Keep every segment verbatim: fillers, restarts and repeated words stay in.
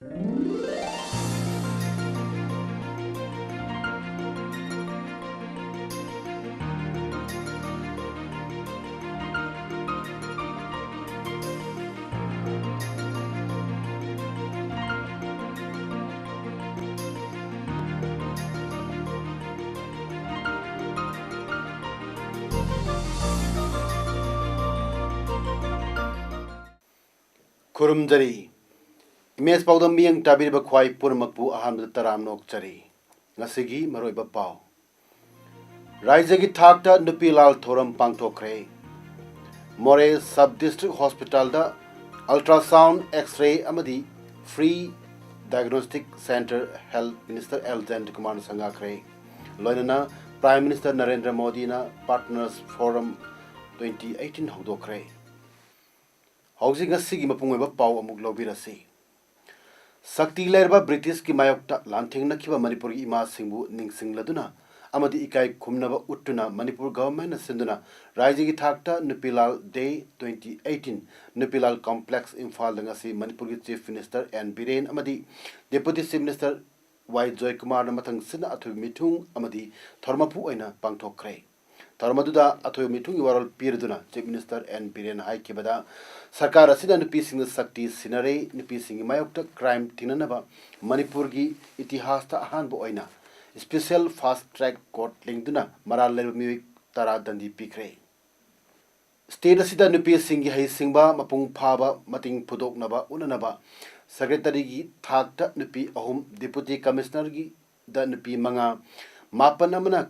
ꯈꯨꯔꯨꯝꯖꯔꯤ꯫ Image ꯄꯥꯎꯗꯝ ꯃꯤꯠꯌꯦꯡ ꯇꯥꯕꯤꯔꯤꯕ ꯈ꯭ꯋꯥꯏ ꯄꯨꯝꯅꯃꯛꯄꯨ ꯑꯍꯥꯟꯕꯗ ꯇꯔꯥꯝꯅ ꯑꯣꯛꯆꯔꯤ꯫ ꯉꯁꯤꯒꯤ ꯃꯔꯨꯑꯣꯏꯕ ꯄꯥꯎ꯫ ꯔꯥꯏꯖ꯭ꯌꯒꯤ ꯊꯥꯛꯇ ꯅꯨꯄꯤ ꯂꯥꯜ ꯊꯧꯔꯝ ꯄꯥꯡꯊꯣꯛꯈ꯭ꯔꯦ꯫ ꯃꯣꯔꯦ ꯁꯕ ꯗꯤꯁꯇ꯭ꯔꯤꯛ ꯍꯣꯁꯄꯤꯇꯥꯜꯗ ultrasound, X-ray ꯑꯃꯗꯤ free diagnostic centre Health Minister L ꯖꯌꯟꯇꯀꯨꯃꯥꯔꯅ ꯁꯪꯒꯥꯈ꯭ꯔꯦ꯫ ꯂꯣꯏꯅꯅ Prime Minister ꯅꯔꯦꯟꯗ꯭ꯔ ꯃꯣꯗꯤꯅ Partners Forum twenty eighteen ꯍꯧꯗꯣꯛꯈ꯭ꯔꯦ꯫ ꯍꯧꯖꯤꯛ ꯉꯁꯤꯒꯤ ꯃꯄꯨꯡ ꯑꯣꯏꯕ ꯄꯥꯎ ꯑꯃꯨꯛ ꯂꯧꯕꯤꯔꯁꯤ꯫ ꯁꯛꯇꯤ ꯂꯩꯔꯕ ꯕ꯭ꯔꯤꯇꯤꯁꯀꯤ ꯃꯥꯌꯣꯛꯇ ꯂꯥꯟꯊꯦꯡꯅꯈꯤꯕ ꯃꯅꯤꯄꯨꯔꯒꯤ ꯏꯃꯥꯁꯤꯡꯕꯨ ꯅꯤꯡꯁꯤꯡꯂꯗꯨꯅ ꯑꯃꯗꯤ ꯏꯀꯥꯏ ꯈꯨꯝꯅꯕ ꯎꯠꯇꯨꯅ ꯃꯅꯤꯄꯨꯔ ꯒꯚꯔꯟꯃꯦꯟꯠꯅ ꯁꯤꯟꯗꯨꯅ ꯔꯥꯏꯖ꯭ꯌꯒꯤ ꯊꯥꯛꯇ ꯅꯨꯄꯤ ꯂꯥꯜ ꯗꯦ twenty eighteen ꯅꯨꯄꯤ ꯂꯥꯜ ꯀꯣꯝꯄ꯭ꯂꯦꯛꯁ ꯏꯝꯐꯥꯜꯗ ꯉꯁꯤ ꯃꯅꯤꯄꯨꯔꯒꯤ ꯆꯤꯐ ꯃꯤꯅꯤꯁꯇꯔ ꯑꯦꯟ ꯕꯤꯔꯦꯟ ꯑꯃꯗꯤ ꯗꯦꯄꯨꯇꯤ ꯆꯤꯐ ꯃꯤꯅꯤꯁꯇꯔ ꯋꯥꯏ ꯖꯣꯏꯀꯨꯃꯥꯔꯅ ꯃꯊꯪ ꯁꯤꯠꯅ ꯑꯊꯣꯏꯕ ꯃꯤꯊꯨꯡ ꯑꯃꯗꯤ ꯊꯧꯔꯝ ꯃꯄꯨ ꯑꯣꯏꯅ ꯄꯥꯡꯊꯣꯛꯈ꯭ꯔꯦ꯫ ꯊꯧꯔꯝ ꯑꯗꯨꯗ ꯑꯊꯣꯏꯕ ꯃꯤꯊꯨꯡꯒꯤ ꯋꯥꯔꯣꯜ ꯄꯤꯔꯗꯨꯅ ꯆꯤꯐ ꯃꯤꯅꯤꯁꯇꯔ ꯑꯦꯟ ꯕꯤꯔꯦꯟꯅ ꯍꯥꯏꯈꯤꯕꯗ, ꯁꯔꯀꯥꯔ ꯑꯁꯤꯅ ꯅꯨꯄꯤꯁꯤꯡꯗ ꯁꯛꯇꯤ ꯁꯤꯟꯅꯔꯦ, ꯅꯨꯄꯤꯁꯤꯡꯒꯤ ꯃꯥꯌꯣꯛꯇ ꯀ꯭ꯔꯥꯏꯝ ꯊꯤꯡꯅꯅꯕ ꯃꯅꯤꯄꯨꯔꯒꯤ ꯏꯇꯤꯍꯥꯁꯇ ꯑꯍꯥꯟꯕ ꯑꯣꯏꯅ ꯁ꯭ꯄꯦꯁꯤꯌꯦꯜ ꯐꯥꯁꯠ ꯇ꯭ꯔꯦꯛ ꯀꯣꯔꯠ ꯂꯤꯡꯗꯨꯅ ꯃꯔꯥꯜ ꯂꯩꯔꯕ ꯃꯤꯑꯣꯏ ꯇꯔꯥ ꯗꯟꯗꯤ ꯄꯤꯈ꯭ꯔꯦ꯫ ꯁ꯭ꯇꯦꯠ ꯑꯁꯤꯗ ꯅꯨꯄꯤꯁꯤꯡꯒꯤ ꯍꯩꯁꯤꯡꯕ ꯃꯄꯨꯡ ꯐꯥꯕ ꯃꯇꯤꯡ ꯐꯨꯗꯣꯛꯅꯕ ꯎꯠꯅꯅꯕ ꯁꯦꯀ꯭ꯔꯦꯇꯔꯤꯒꯤ ꯊꯥꯛꯇ ꯅꯨꯄꯤ ꯑꯍꯨꯝ, ꯗꯦꯄꯨꯇꯤ ꯀꯃꯤꯁꯅꯔꯒꯤꯗ ꯅꯨꯄꯤ ꯃꯉꯥ, ꯃꯥꯄꯟ ꯑꯃꯅ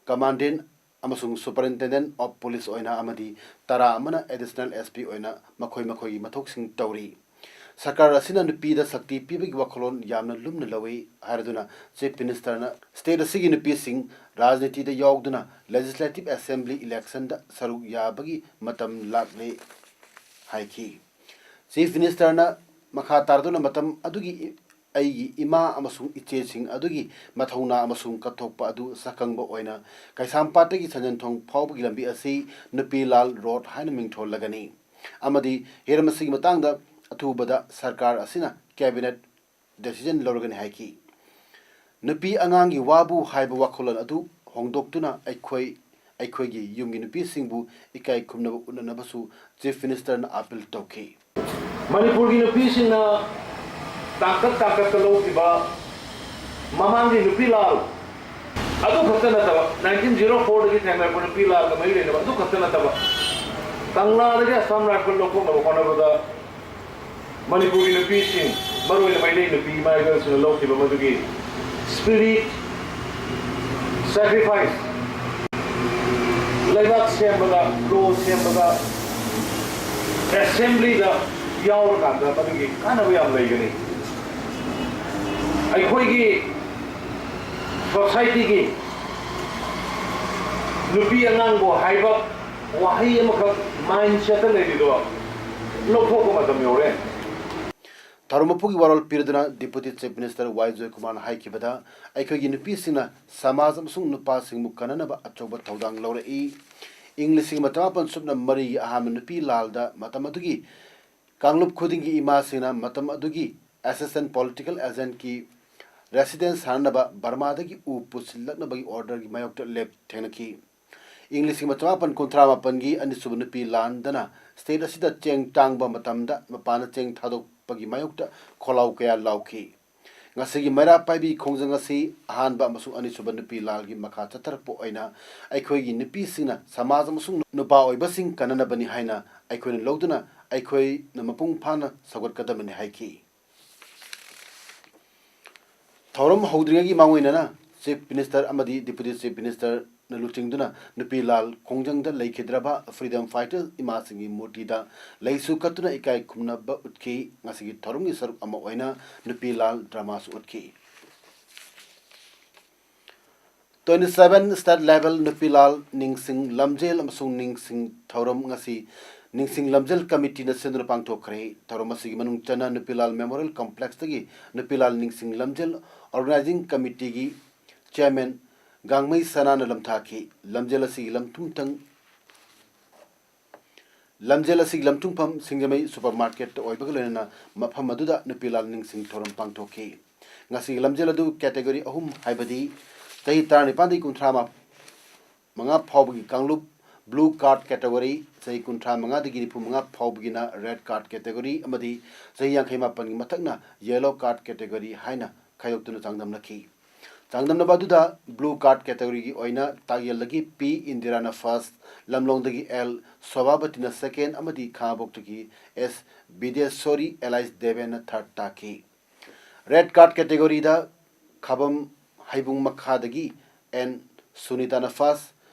ꯀꯃꯥꯟꯗꯦꯟꯠ ꯑꯃꯁꯨꯡ ꯁꯨꯄꯔꯤꯟꯇꯦꯟꯗꯦꯟꯠ ꯑꯣꯐ ꯄꯨꯂꯤꯁ ꯑꯣꯏꯅ ꯑꯃꯗꯤ ꯇꯔꯥ ꯑꯃꯅ ꯑꯦꯗꯤꯁꯅꯦꯜ ꯑꯦꯁ ꯄꯤ ꯑꯣꯏꯅ ꯃꯈꯣꯏ ꯃꯈꯣꯏꯒꯤ ꯃꯊꯧꯁꯤꯡ ꯇꯧꯔꯤ꯫ ꯁꯔꯀꯥꯔ ꯑꯁꯤꯅ ꯅꯨꯄꯤꯗ ꯁꯛꯇꯤ ꯄꯤꯕꯒꯤ ꯋꯥꯈꯜꯂꯣꯟ ꯌꯥꯝꯅ ꯂꯨꯝꯅ ꯂꯧꯏ ꯍꯥꯏꯔꯗꯨꯅ ꯆꯤꯐ ꯃꯤꯅꯤꯁꯇꯔꯅ ꯁ꯭ꯇꯦꯠ ꯑꯁꯤꯒꯤ ꯅꯨꯄꯤꯁꯤꯡ ꯔꯥꯖꯅꯤꯇꯤꯗ ꯌꯥꯎꯗꯨꯅ ꯂꯦꯖꯤꯁꯂꯦꯇꯤꯚ ꯑꯦꯁꯦꯝꯕ꯭ꯂꯤ ꯏꯂꯦꯛꯁꯟꯗ ꯁꯔꯨꯛ ꯌꯥꯕꯒꯤ ꯃꯇꯝ ꯂꯥꯛꯂꯦ ꯍꯥꯏꯈꯤ꯫ ꯆꯤꯐ ꯃꯤꯅꯤꯁꯇꯔꯅ ꯃꯈꯥ ꯇꯥꯔꯗꯨꯅ ꯃꯇꯝ ꯑꯗꯨꯒꯤ ꯑꯩꯒꯤ ꯏꯃꯥ ꯑꯃꯁꯨꯡ ꯏꯆꯦꯁꯤꯡ ꯑꯗꯨꯒꯤ ꯃꯊꯧꯅꯥ ꯑꯃꯁꯨꯡ ꯀꯠꯊꯣꯛꯄ ꯑꯗꯨ ꯁꯛꯈꯪꯕ ꯑꯣꯏꯅ ꯀꯩꯁꯥꯝꯄꯥꯠꯇꯒꯤ ꯁꯟꯖꯦꯟꯊꯣꯡ ꯐꯥꯎꯕꯒꯤ ꯂꯝꯕꯤ ꯑꯁꯤ ꯅꯨꯄꯤ ꯂꯥꯜ ꯔꯣꯗ ꯍꯥꯏꯅ ꯃꯤꯡꯊꯣꯜꯂꯒꯅꯤ ꯑꯃꯗꯤ ꯍꯤꯔꯝ ꯑꯁꯤꯒꯤ ꯃꯇꯥꯡꯗ ꯑꯊꯨꯕꯗ ꯁꯔꯀꯥꯔ ꯑꯁꯤꯅ cabinet decision ꯂꯧꯔꯒꯅꯤ ꯍꯥꯏꯈꯤ꯫ ꯅꯨꯄꯤ ꯑꯉꯥꯡꯒꯤ ꯋꯥꯕꯨ ꯍꯥꯏꯕ ꯋꯥꯈꯜꯂꯣꯟ ꯑꯗꯨ ꯍꯣꯡꯗꯣꯛꯇꯨꯅ ꯑꯩꯈꯣꯏ, ꯑꯩꯈꯣꯏꯒꯤ ꯌꯨꯝꯒꯤ ꯅꯨꯄꯤꯁꯤꯡꯕꯨ ꯏꯀꯥꯏ ꯈꯨꯝꯅꯕ ꯎꯠꯅꯅꯕꯁꯨ Chief Ministerꯅ appeal ꯇꯧꯈꯤ꯫ ꯃꯅꯤꯄꯨꯔꯒꯤ ꯅꯨꯄꯤꯁꯤꯡꯅ ꯇꯥꯡꯀꯛ ꯇꯥꯡꯀꯛꯇ ꯂꯧꯈꯤꯕ ꯃꯃꯥꯡꯒꯤ ꯅꯨꯄꯤ ꯂꯥꯜ ꯑꯗꯨ ꯈꯛꯇ ꯅꯠꯇꯕ, nineteen zero fourꯗꯒꯤ ꯊꯦꯡꯅꯔꯛꯄ ꯅꯨꯄꯤ ꯂꯥꯜꯒ ꯃꯔꯤ ꯂꯩꯅꯕ ꯑꯗꯨ ꯈꯛꯇ ꯅꯠꯇꯕ, ꯀꯪꯂꯥꯗꯒꯤ Assam Rifle ꯂꯧꯊꯣꯛꯅꯕ ꯍꯣꯠꯅꯕꯗ ꯃꯅꯤꯄꯨꯔꯒꯤ ꯅꯨꯄꯤꯁꯤꯡ, ꯃꯔꯨꯑꯣꯏꯅ ꯃꯩꯇꯩ ꯅꯨꯄꯤ ꯏꯃꯥ ꯏꯕꯦꯜꯁꯤꯡꯅ ꯂꯧꯈꯤꯕ ꯃꯗꯨꯒꯤ spirit, sacrifice, ꯂꯩꯕꯥꯛ ꯁꯦꯝꯕꯗ, law ꯁꯦꯝꯕꯗ, assemblyꯗ ꯌꯥꯎꯔꯀꯥꯟꯗ ꯃꯗꯨꯒꯤ ꯀꯥꯟꯅꯕ ꯌꯥꯝ ꯂꯩꯒꯅꯤ꯫ ꯑꯩꯈꯣꯏꯒꯤ societyꯒꯤ ꯅꯨꯄꯤ ꯑꯉꯥꯡꯕꯨ ꯍꯥꯏꯕ ꯋꯥꯍꯩ ꯑꯃꯈꯛ mindsetꯇ ꯂꯩꯔꯤꯗꯣ ꯂꯧꯊꯣꯛꯄ ꯃꯇꯝ ꯌꯧꯔꯦ꯫ ꯊꯧꯔꯝ ꯃꯄꯨꯒꯤ ꯋꯥꯔꯣꯜ ꯄꯤꯔꯗꯨꯅ Deputy Chief Minister ꯋꯥꯏ ꯖꯣꯏꯀꯨꯃꯥꯔꯅ ꯍꯥꯏꯈꯤꯕꯗ, ꯑꯩꯈꯣꯏꯒꯤ ꯅꯨꯄꯤꯁꯤꯡꯅ ꯁꯃꯥꯖ ꯑꯃꯁꯨꯡ ꯅꯨꯄꯥꯁꯤꯡꯕꯨ ꯀꯟꯅꯅꯕ ꯑꯆꯧꯕ ꯊꯧꯗꯥꯡ ꯂꯧꯔꯛꯏ꯫ ꯏꯪ ꯂꯤꯁꯤꯡ ꯑꯃ ꯆꯃꯥꯄꯟ ꯁꯨꯞꯅ ꯃꯔꯤꯒꯤ ꯑꯍꯥꯟꯕ ꯅꯨꯄꯤ ꯂꯥꯜꯗ ꯃꯇꯝ ꯑꯗꯨꯒꯤ ꯀꯥꯡꯂꯨꯞ ꯈꯨꯗꯤꯡꯒꯤ ꯏꯃꯥꯁꯤꯡꯅ ꯃꯇꯝ ꯑꯗꯨꯒꯤ assistant political agentꯀꯤ residence ꯁꯥꯅꯅꯕ ꯕꯔꯃꯥꯗꯒꯤ ꯎ ꯄꯨꯁꯤꯜꯂꯛꯅꯕꯒꯤ orderꯒꯤ ꯃꯥꯌꯣꯛꯇ ꯂꯦꯞ ꯊꯦꯡꯅꯈꯤ꯫ ꯏꯪ ꯂꯤꯁꯤꯡ ꯑꯃ ꯆꯃꯥꯄꯟ ꯀꯨꯟꯊ꯭ꯔꯥ ꯃꯥꯄꯟꯒꯤ ꯑꯅꯤꯁꯨꯕ ꯅꯨꯄꯤ ꯂꯥꯟꯗꯅ state ꯑꯁꯤꯗ ꯆꯦꯡ ꯇꯥꯡꯕ ꯃꯇꯝꯗ ꯃꯄꯥꯟꯗ ꯆꯦꯡ ꯊꯥꯗꯣꯛꯄꯒꯤ ꯃꯥꯌꯣꯛꯇ ꯈꯣꯜꯂꯥꯎ ꯀꯌꯥ ꯂꯥꯎꯈꯤ꯫ ꯉꯁꯤꯒꯤ ꯃꯩꯔꯥ ꯄꯥꯏꯕꯤ ꯈꯣꯡꯖꯪ ꯑꯁꯤ ꯑꯍꯥꯟꯕ ꯑꯃꯁꯨꯡ ꯑꯅꯤꯁꯨꯕ ꯅꯨꯄꯤ ꯂꯥꯜꯒꯤ ꯃꯈꯥ ꯆꯠꯊꯔꯛꯄ ꯑꯣꯏꯅ ꯑꯩꯈꯣꯏꯒꯤ ꯅꯨꯄꯤꯁꯤꯡꯅ ꯁꯃꯥꯖ ꯑꯃꯁꯨꯡ ꯅꯨꯄꯥ ꯑꯣꯏꯕꯁꯤꯡ ꯀꯟꯅꯅꯕꯅꯤ ꯍꯥꯏꯅ ꯑꯩꯈꯣꯏꯅ ꯂꯧꯗꯨꯅ ꯑꯩꯈꯣꯏꯅ ꯃꯄꯨꯡ ꯐꯥꯅ ꯁꯧꯒꯠꯀꯗꯕꯅꯤ ꯍꯥꯏꯈꯤ꯫ ꯊꯧꯔꯝ ꯍꯧꯗ꯭ꯔꯤꯉꯩꯒꯤ ꯃꯥꯡꯑꯣꯏꯅꯅ Chief Minister ꯑꯃꯗꯤ Deputy Chief Ministerꯅ ꯂꯨꯆꯤꯡꯗꯨꯅ ꯅꯨꯄꯤ ꯂꯥꯜ ꯈꯣꯡꯖꯪꯗ ꯂꯩꯈꯤꯗ꯭ꯔꯕ freedom fighter ꯏꯃꯥꯁꯤꯡꯒꯤ ꯃꯨꯔꯇꯤꯗ ꯂꯩꯁꯨ ꯀꯠꯇꯨꯅ ꯏꯀꯥꯏ ꯈꯨꯝꯅꯕ ꯎꯠꯈꯤ꯫ ꯉꯁꯤꯒꯤ ꯊꯧꯔꯝꯒꯤ ꯁꯔꯨꯛ ꯑꯃ ꯑꯣꯏꯅ ꯅꯨꯄꯤ ꯂꯥꯜ dramaꯁꯨ ꯎꯠꯈꯤ꯫ Twenty seven state level ꯅꯨꯄꯤ ꯂꯥꯜ ꯅꯤꯡꯁꯤꯡ ꯂꯝꯖꯦꯜ ꯑꯃꯁꯨꯡ ꯅꯤꯡꯁꯤꯡ ꯊꯧꯔꯝ ꯉꯁꯤ ꯅꯤꯡꯁꯤꯡ ꯂꯝꯖꯦꯜ committeeꯅ ꯁꯤꯟꯗꯨꯅ ꯄꯥꯡꯊꯣꯛꯈ꯭ꯔꯦ꯫ ꯊꯧꯔꯝ ꯑꯁꯤꯒꯤ ꯃꯅꯨꯡ ꯆꯟꯅ ꯅꯨꯄꯤ ꯂꯥꯜ memorial complexꯇꯒꯤ ꯅꯨꯄꯤ ꯂꯥꯜ ꯅꯤꯡꯁꯤꯡ ꯂꯝꯖꯦꯜ organizing committeeꯒꯤ chairman ꯒꯥꯡꯃꯩ ꯁꯅꯥꯅ ꯂꯝꯊꯥꯈꯤ꯫ ꯂꯝꯖꯦꯜ ꯑꯁꯤꯒꯤ ꯂꯝꯊꯨꯝꯊꯪ ꯂꯝꯖꯦꯜ ꯑꯁꯤꯒꯤ ꯂꯝꯊꯨꯡꯐꯝ ꯁꯤꯡꯖꯃꯩ ꯁꯨꯄꯔ ꯃꯥꯔꯀꯦꯠꯇ ꯑꯣꯏꯕꯒ ꯂꯣꯏꯅꯅ ꯃꯐꯝ ꯑꯗꯨꯗ ꯅꯨꯄꯤ ꯂꯥꯟ ꯅꯤꯡꯁꯤꯡ ꯊꯧꯔꯝ ꯄꯥꯡꯊꯣꯛꯈꯤ꯫ ꯉꯁꯤꯒꯤ ꯂꯝꯖꯦꯜ ꯑꯗꯨ ꯀꯦꯇꯦꯒꯣꯔꯤ ꯑꯍꯨꯝ, ꯍꯥꯏꯕꯗꯤ ꯆꯍꯤ ꯇꯔꯥꯅꯤꯄꯥꯟꯗꯒꯤ ꯀꯨꯟꯊ꯭ꯔꯥ ꯃꯉꯥ ꯐꯥꯎꯕꯒꯤ ꯀꯥꯡꯂꯨꯞ, ꯕ꯭ꯂꯨ ꯀꯥꯔꯠ ꯀꯦꯇꯦꯒꯣꯔꯤ, ꯆꯍꯤ ꯀꯨꯟꯊ꯭ꯔꯥ ꯃꯉꯥꯗꯒꯤ ꯅꯤꯐꯨ ꯃꯉꯥ ꯐꯥꯎꯕꯒꯤꯅ ꯔꯦꯗ ꯀꯥꯔꯠ ꯀꯦꯇꯦꯒꯣꯔꯤ, ꯑꯃꯗꯤ ꯆꯍꯤ ꯌꯥꯡꯈꯩ ꯃꯥꯄꯟꯒꯤ ꯃꯊꯛꯅ ꯌꯦꯂꯣ ꯀꯥꯔꯠ ꯀꯦꯇꯦꯒꯣꯔꯤ ꯍꯥꯏꯅ ꯈꯥꯏꯗꯣꯛꯇꯨꯅ ꯆꯥꯡꯗꯝꯅꯈꯤ꯫ ꯆꯥꯡꯗꯝꯅꯕ ꯑꯗꯨꯗ ꯕ꯭ꯂꯨ ꯀꯥꯔꯠ ꯀꯦꯇꯦꯒꯣꯔꯤꯒꯤ ꯑꯣꯏꯅ ꯇꯥꯛꯌꯦꯜꯗꯒꯤ ꯄꯤ ꯏꯟꯗꯤꯔꯥꯅ ꯐꯥꯔꯁ, ꯂꯝꯂꯣꯡꯗꯒꯤ ꯑꯦꯜ ꯁꯣꯚꯥꯕꯇꯤꯅ ꯁꯦꯀꯦꯟ ꯑꯃꯗꯤ ꯈꯥꯉꯕꯣꯛꯇꯒꯤ ꯑꯦꯁ ꯕꯤꯗꯦꯁꯣꯔꯤ ꯑꯦꯂꯥꯏꯁ ꯗꯦꯕꯦꯟꯅ ꯊꯥꯔꯠ ꯇꯥꯈꯤ꯫ ꯔꯦꯗ ꯀꯥꯔꯠ ꯀꯦꯇꯦꯒꯣꯔꯤꯗ ꯈꯥꯕꯝ ꯍꯩꯕꯨꯡ ꯃꯈꯥꯗꯒꯤ ꯑꯦꯟ ꯁꯨꯅꯤꯇꯥꯅ ꯐꯥꯔꯁ,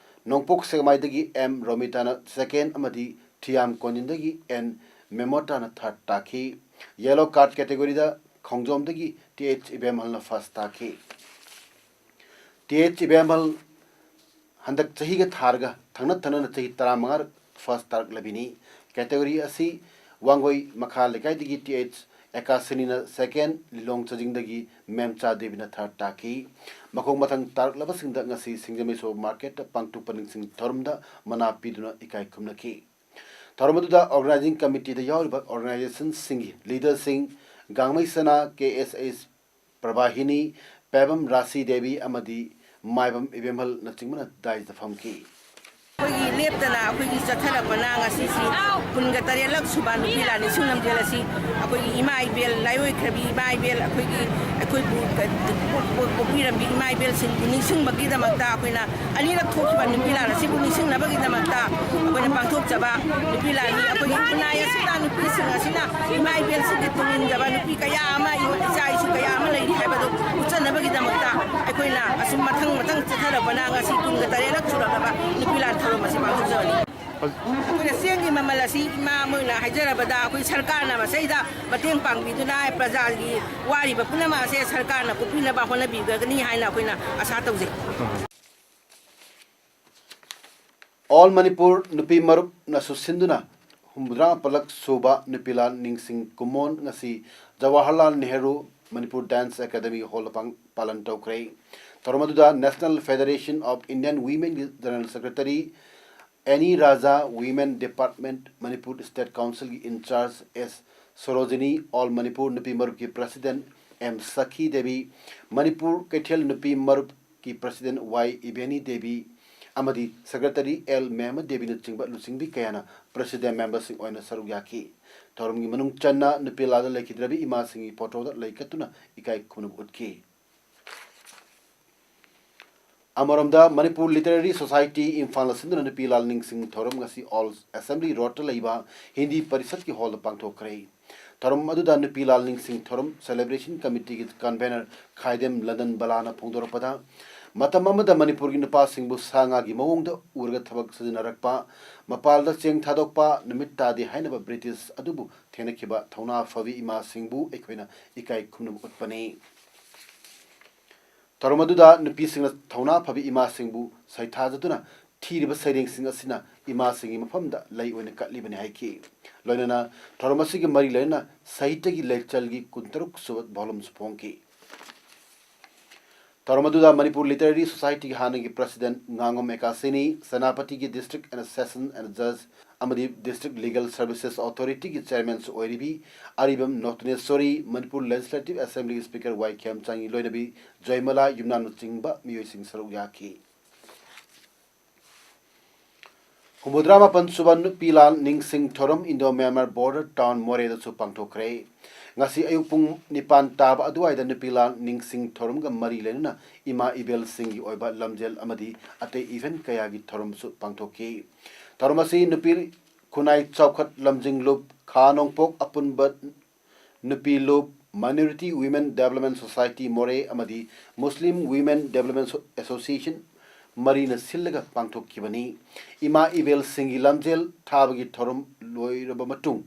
ꯅꯣꯡꯄꯣꯛ ꯁꯦꯛꯃꯥꯏꯗꯒꯤ ꯑꯦꯝ ꯔꯣꯃꯤꯇꯥꯅ ꯁꯦꯀꯦꯟ ꯑꯃꯗꯤ ꯊꯤꯌꯥꯝ ꯀꯣꯟꯖꯤꯟꯗꯒꯤ ꯑꯦꯟ ꯃꯦꯃꯣꯇꯥꯅ ꯊꯥꯔꯠ ꯇꯥꯈꯤ꯫ ꯌꯦꯂꯣ ꯀꯥꯔꯠ ꯀꯦꯇꯦꯒꯣꯔꯤꯗ ꯈꯣꯡꯖꯣꯝꯗꯒꯤ ꯇꯤ ꯑꯩꯆ ꯏꯕꯦꯝꯍꯜꯅ ꯐꯥꯔꯁ ꯇꯥꯈꯤ꯫ ꯇꯤ ꯑꯩꯆ ꯏꯕꯦꯝꯍꯜ ꯍꯟꯗꯛ ꯆꯍꯤꯒ ꯊꯥꯔꯒ ꯊꯪꯅ ꯊꯪꯅꯅ ꯆꯍꯤ ꯇꯔꯥꯃꯉꯥ ꯐꯥꯔꯁ ꯇꯥꯔꯛꯂꯕꯤꯅꯤ꯫ ꯀꯦꯇꯦꯒꯣꯔꯤ ꯑꯁꯤ ꯋꯥꯡꯒꯣꯏ ꯃꯈꯥ ꯂꯩꯀꯥꯏꯗꯒꯤ ꯇꯤ ꯑꯩꯆ ꯑꯦꯀꯥꯁꯤꯅꯤꯅ ꯁꯦꯀꯦꯟ, ꯂꯤꯂꯣꯡ ꯆꯥꯖꯤꯡꯗꯒꯤ ꯃꯦꯝꯆꯥ ꯗꯦꯕꯤꯅ ꯊꯥꯔꯠ ꯇꯥꯈꯤ꯫ ꯃꯈꯣꯡ ꯃꯊꯪ ꯇꯥꯔꯛꯂꯕꯁꯤꯡꯗ ꯉꯁꯤ ꯁꯤꯡꯖꯃꯩ ꯁꯨꯄꯔ ꯃꯥꯔꯀꯦꯠꯇ ꯄꯥꯡꯊꯣꯛꯄ ꯅꯤꯡꯁꯤꯡ ꯊꯧꯔꯝꯗ ꯃꯅꯥ ꯄꯤꯗꯨꯅ ꯏꯀꯥꯏ ꯈꯨꯝꯅꯈꯤ꯫ ꯊꯧꯔꯝ ꯑꯗꯨꯗ ꯑꯣꯔꯒꯅꯥꯏꯖꯤꯡ ꯀꯃꯤꯇꯤꯗ ꯌꯥꯎꯔꯤꯕ ꯑꯣꯔꯒꯅꯥꯏꯖꯦꯁꯟꯁꯤꯡꯒꯤ ꯂꯤꯗꯔꯁꯤꯡ ꯒꯥꯡꯃꯩ ꯁꯅꯥ, ꯀꯦ ꯑꯦꯁ ꯑꯦꯁ ꯄ꯭ꯔꯚꯥꯍꯤꯅꯤ, ꯄꯦꯕꯝ ꯔꯥꯁꯤ ꯗꯦꯕꯤ ꯑꯃꯗꯤ ꯃꯥꯏꯕꯝ ꯏꯕꯦꯝꯍꯜꯅꯆꯤꯡꯕꯅ ꯗꯥꯏꯁꯇ ꯐꯝꯈꯤ꯫ ꯑꯩꯈꯣꯏꯒꯤ ꯂꯦꯞꯇꯅ ꯑꯩꯈꯣꯏꯒꯤ ꯆꯠꯊꯔꯛꯄꯅ ꯉꯁꯤꯁꯤ ꯀꯨꯟꯒ ꯇꯔꯦꯠꯂꯛ ꯁꯨꯕ ꯅꯨꯄꯤ ꯂꯥꯟ ꯅꯤꯡꯁꯤꯡ ꯂꯝꯖꯦꯜ ꯑꯁꯤ ꯑꯩꯈꯣꯏꯒꯤ ꯏꯃꯥ ꯏꯕꯦꯜ, ꯂꯥꯏꯑꯣꯏꯈ꯭ꯔꯕꯤ ꯏꯃꯥ ꯏꯕꯦꯜ, ꯑꯩꯈꯣꯏꯒꯤ ꯑꯩꯈꯣꯏꯕꯨ ꯄꯣꯛ-, ꯄꯣꯛ-, ꯄꯣꯛꯄꯤꯔꯝꯕꯤ ꯏꯃꯥ ꯏꯕꯦꯜꯁꯤꯡꯕꯨ ꯅꯤꯡꯁꯤꯡꯕꯒꯤꯗꯃꯛꯇ ꯑꯩꯈꯣꯏꯅ ꯑꯅꯤꯔꯛ ꯊꯣꯛꯈꯤꯕ ꯅꯨꯄꯤ ꯂꯥꯟ ꯑꯁꯤꯕꯨ ꯅꯤꯡꯁꯤꯡꯅꯕꯒꯤꯗꯃꯛꯇ ꯑꯩꯈꯣꯏꯅ ꯄꯥꯡꯊꯣꯛꯆꯕ ꯅꯨꯄꯤ ꯂꯥꯟꯅꯤ꯫ ꯑꯩꯈꯣꯏꯒꯤ ꯈꯨꯟꯅꯥꯏ ꯑꯁꯤꯗ ꯅꯨꯄꯤꯁꯤꯡ ꯑꯁꯤꯅ ꯏꯃꯥ ꯏꯕꯦꯜꯁꯤꯡꯒꯤ ꯇꯨꯡ ꯏꯟꯖꯕ ꯅꯨꯄꯤ ꯀꯌꯥ ꯑꯃ, ꯏꯆꯥ ꯏꯁꯨ ꯀꯌꯥ ꯑꯃ ꯂꯩꯔꯤ ꯍꯥꯏꯕꯗꯨ ꯎꯠꯆꯅꯕꯒꯤꯗꯃꯛꯇ ꯑꯩꯈꯣꯏꯅ ꯑꯁꯨꯝ ꯃꯊꯪ ꯃꯊꯪ ꯆꯠꯊꯔꯛꯄꯅ ꯉꯁꯤ ꯀꯨꯟꯒ ꯇꯔꯦꯠꯂꯛ ꯁꯨꯔꯛꯂꯕ ꯅꯨꯄꯤ ꯂꯥꯟ ꯊꯧꯔꯝ ꯑꯁꯤ ꯄꯥꯡꯊꯣꯛꯆꯕꯅꯤ꯫ ꯑꯩꯈꯣꯏꯅ ꯆꯦꯡꯒꯤ ꯃꯃꯜ ꯑꯁꯤ ꯏꯃꯥ ꯃꯣꯏꯅ ꯍꯥꯏꯖꯔꯕꯗ ꯑꯩꯈꯣꯏ ꯁꯔꯀꯥꯔꯅ ꯃꯁꯤꯗ ꯃꯇꯦꯡ ꯄꯥꯡꯕꯤꯗꯨꯅ ꯄ꯭ꯔꯖꯥꯒꯤ ꯋꯥꯔꯤꯕ ꯄꯨꯝꯅꯃꯛ ꯑꯁꯦ ꯁꯔꯀꯥꯔꯅ ꯀꯣꯛꯄꯤꯅꯕ ꯍꯣꯠꯅꯕꯤꯒꯅꯤ ꯍꯥꯏꯅ ꯑꯩꯈꯣꯏꯅ ꯑꯁꯥ ꯇꯧꯖꯩ꯫ ꯑꯣꯜ ꯃꯅꯤꯄꯨꯔ ꯅꯨꯄꯤ ꯃꯔꯨꯞꯅꯁꯨ ꯁꯤꯟꯗꯨꯅ ꯍꯨꯝꯐꯨꯇꯔꯥ ꯃꯥꯄꯜꯂꯛ ꯁꯨꯕ ꯅꯨꯄꯤ ꯂꯥꯟ ꯅꯤꯡꯁꯤꯡ ꯀꯨꯝꯑꯣꯟ ꯉꯁꯤ ꯖꯋꯥꯍꯔꯂꯥꯜ ꯅꯦꯍꯔꯨ ꯃꯅꯤꯄꯨꯔ ꯗꯥꯟꯁ ꯑꯦꯀꯥꯗꯃꯤ ꯍꯣꯜꯗ ꯄꯥꯡ-, ꯄꯥꯂꯟ ꯇꯧꯈ꯭ꯔꯦ꯫ ꯊꯧꯔꯝ ꯑꯗꯨꯗ National Federation of Indian Womenꯒꯤ general secretary Annie Raja, Women Department, Manipur State Council ꯒꯤ in charge S Sorojini, All Manipur ꯅꯨꯄꯤ ꯃꯔꯨꯞꯀꯤ president ꯑꯦꯝ ꯁꯈꯤ ꯗꯦꯕꯤ, ꯃꯅꯤꯄꯨꯔ ꯀꯩꯊꯦꯜ ꯅꯨꯄꯤ ꯃꯔꯨꯞꯀꯤ president ꯋꯥꯏ ꯏꯕꯦꯅꯤ ꯗꯦꯕꯤ ꯑꯃꯗꯤ secretary ꯑꯦꯜ ꯃꯦꯍꯃꯗ ꯗꯦꯕꯤꯅꯆꯤꯡꯕ ꯂꯨꯆꯤꯡꯕꯤ ꯀꯌꯥꯅ president memberꯁꯤꯡ ꯑꯣꯏꯅ ꯁꯔꯨꯛ ꯌꯥꯈꯤ꯫ ꯊꯧꯔꯝꯒꯤ ꯃꯅꯨꯡ ꯆꯟꯅ ꯅꯨꯄꯤ ꯂꯥꯟꯗ ꯂꯩꯈꯤꯗ꯭ꯔꯕꯤ ꯏꯃꯥꯁꯤꯡꯒꯤ photoꯗ ꯂꯩ ꯀꯠꯇꯨꯅ ꯏꯀꯥꯏ ꯈꯨꯝꯅꯕ ꯎꯠꯈꯤ꯫ ꯑꯃꯔꯣꯝꯗ, ꯃꯅꯤꯄꯨꯔ Literary Society ꯏꯝꯐꯥꯜꯅ ꯁꯤꯟꯗꯨꯅ ꯅꯨꯄꯤ ꯂꯥꯜ ꯅꯤꯡꯁꯤꯡ ꯊꯧꯔꯝ ꯉꯁꯤ Old Assembly Roadꯇ ꯂꯩꯕ ꯍꯤꯟꯗꯤ ꯄꯔꯤꯁꯠꯀꯤ hallꯗ ꯄꯥꯡꯊꯣꯛꯈ꯭ꯔꯦ꯫ ꯊꯧꯔꯝ ꯑꯗꯨꯗ ꯅꯨꯄꯤ ꯂꯥꯜ ꯅꯤꯡꯁꯤꯡ ꯊꯧꯔꯝ celebration committeeꯒꯤ convener ꯈꯥꯏꯗꯦꯝ ꯂꯟꯗꯟ ꯕꯂꯥꯅ ꯐꯣꯡꯗꯣꯔꯛꯄꯗ, ꯃꯇꯝ ꯑꯃꯗ ꯃꯅꯤꯄꯨꯔꯒꯤ ꯅꯨꯄꯥꯁꯤꯡꯕꯨ ꯁꯥ ꯉꯥꯒꯤ ꯃꯑꯣꯡꯗ ꯎꯔꯒ ꯊꯕꯛ ꯁꯤꯖꯤꯟꯅꯔꯛꯄ, ꯃꯄꯥꯜꯗ ꯆꯦꯡ ꯊꯥꯗꯣꯛꯄ, ꯅꯨꯃꯤꯠ ꯇꯥꯗꯦ ꯍꯥꯏꯅꯕ ꯕ꯭ꯔꯤꯇꯤꯁ ꯑꯗꯨꯕꯨ ꯊꯦꯡꯅꯈꯤꯕ ꯊꯧꯅꯥ ꯐꯕꯤ ꯏꯃꯥꯁꯤꯡꯕꯨ ꯑꯩꯈꯣꯏꯅ ꯏꯀꯥꯏ ꯈꯨꯝꯅꯕ ꯎꯠꯄꯅꯤ꯫ ꯊꯧꯔꯝ ꯑꯗꯨꯗ ꯅꯨꯄꯤꯁꯤꯡꯅ ꯊꯧꯅꯥ ꯐꯕꯤ ꯏꯃꯥꯁꯤꯡꯕꯨ ꯁꯩꯊꯥꯖꯗꯨꯅ ꯊꯤꯔꯤꯕ ꯁꯩꯔꯦꯡꯁꯤꯡ ꯑꯁꯤꯅ ꯏꯃꯥꯁꯤꯡꯒꯤ ꯃꯐꯝꯗ ꯂꯩ ꯑꯣꯏꯅ ꯀꯠꯂꯤꯕꯅꯤ ꯍꯥꯏꯈꯤ꯫ ꯂꯣꯏꯅꯅ ꯊꯧꯔꯝ ꯑꯁꯤꯒꯤ ꯃꯔꯤ ꯂꯩꯅꯅ ꯁꯥꯍꯤꯇ꯭ꯌꯒꯤ ꯂꯩꯆꯜꯒꯤ ꯀꯨꯟꯇꯔꯨꯛ ꯁꯨꯕ volumeꯁꯨ ꯐꯣꯡꯈꯤ꯫ ꯊꯧꯔꯝ ꯑꯗꯨꯗ ꯃꯅꯤꯄꯨꯔ Literary Societyꯒꯤ ꯍꯥꯟꯅꯒꯤ president ꯉꯥꯉꯣꯝ ꯑꯦꯀꯥꯁꯤꯅꯤ, ꯁꯦꯅꯥꯄꯇꯤꯒꯤ District and Session and Judge ꯑꯃꯗꯤ District Legal Services Authorityꯒꯤ chairmanꯁꯨ ꯑꯣꯏꯔꯤꯕꯤ ꯑꯔꯤꯕꯝ ꯅꯣꯇꯅꯦꯁꯣꯔꯤ, ꯃꯅꯤꯄꯨꯔ Legislative Assemblyꯒꯤ speaker ꯋꯥꯏ ꯈꯦꯝꯆꯥꯡꯒꯤ ꯂꯣꯏꯅꯕꯤ ꯖꯣꯏꯃꯂꯥ ꯌꯨꯝꯅꯥꯝꯅꯆꯤꯡꯕ ꯃꯤꯑꯣꯏꯁꯤꯡ ꯁꯔꯨꯛ ꯌꯥꯈꯤ꯫ ꯍꯨꯝꯐꯨꯇꯔꯥ ꯃꯥꯄꯟ ꯁꯨꯕ ꯅꯨꯄꯤ ꯂꯥꯟ ꯅꯤꯡꯁꯤꯡ ꯊꯧꯔꯝ Indo Myanmar border town ꯃꯣꯔꯦꯗꯁꯨ ꯄꯥꯡꯊꯣꯛꯈ꯭ꯔꯦ꯫ ꯉꯁꯤ ꯑꯌꯨꯛ ꯄꯨꯡ ꯅꯤꯄꯥꯟ ꯇꯥꯕ ꯑꯗꯨꯋꯥꯏꯗ ꯅꯨꯄꯤ ꯂꯥꯟ ꯅꯤꯡꯁꯤꯡ ꯊꯧꯔꯝꯒ ꯃꯔꯤ ꯂꯩꯅꯅ ꯏꯃꯥ ꯏꯕꯦꯜꯁꯤꯡꯒꯤ ꯑꯣꯏꯕ ꯂꯝꯖꯦꯜ ꯑꯃꯗꯤ ꯑꯇꯩ event ꯀꯌꯥꯒꯤ ꯊꯧꯔꯝꯁꯨ ꯄꯥꯡꯊꯣꯛꯈꯤ꯫ ꯊꯧꯔꯝ ꯑꯁꯤ ꯅꯨꯄꯤ ꯈꯨꯟꯅꯥꯏ ꯆꯥꯎꯈꯠ ꯂꯝꯖꯤꯡꯂꯨꯞ, ꯈꯥ ꯅꯣꯡꯄꯣꯛ ꯑꯄꯨꯟꯕ ꯅꯨꯄꯤ ꯂꯨꯞ, Minority Women Development Society ꯃꯣꯔꯦ ꯑꯃꯗꯤ Muslim Women Development Association ꯃꯔꯤꯅ ꯁꯤꯜꯂꯒ ꯄꯥꯡꯊꯣꯛꯈꯤꯕꯅꯤ꯫ ꯏꯃꯥ ꯏꯕꯦꯜꯁꯤꯡꯒꯤ ꯂꯝꯖꯦꯜ ꯊꯥꯕꯒꯤ ꯊꯧꯔꯝ ꯂꯣꯏꯔꯕ ꯃꯇꯨꯡ,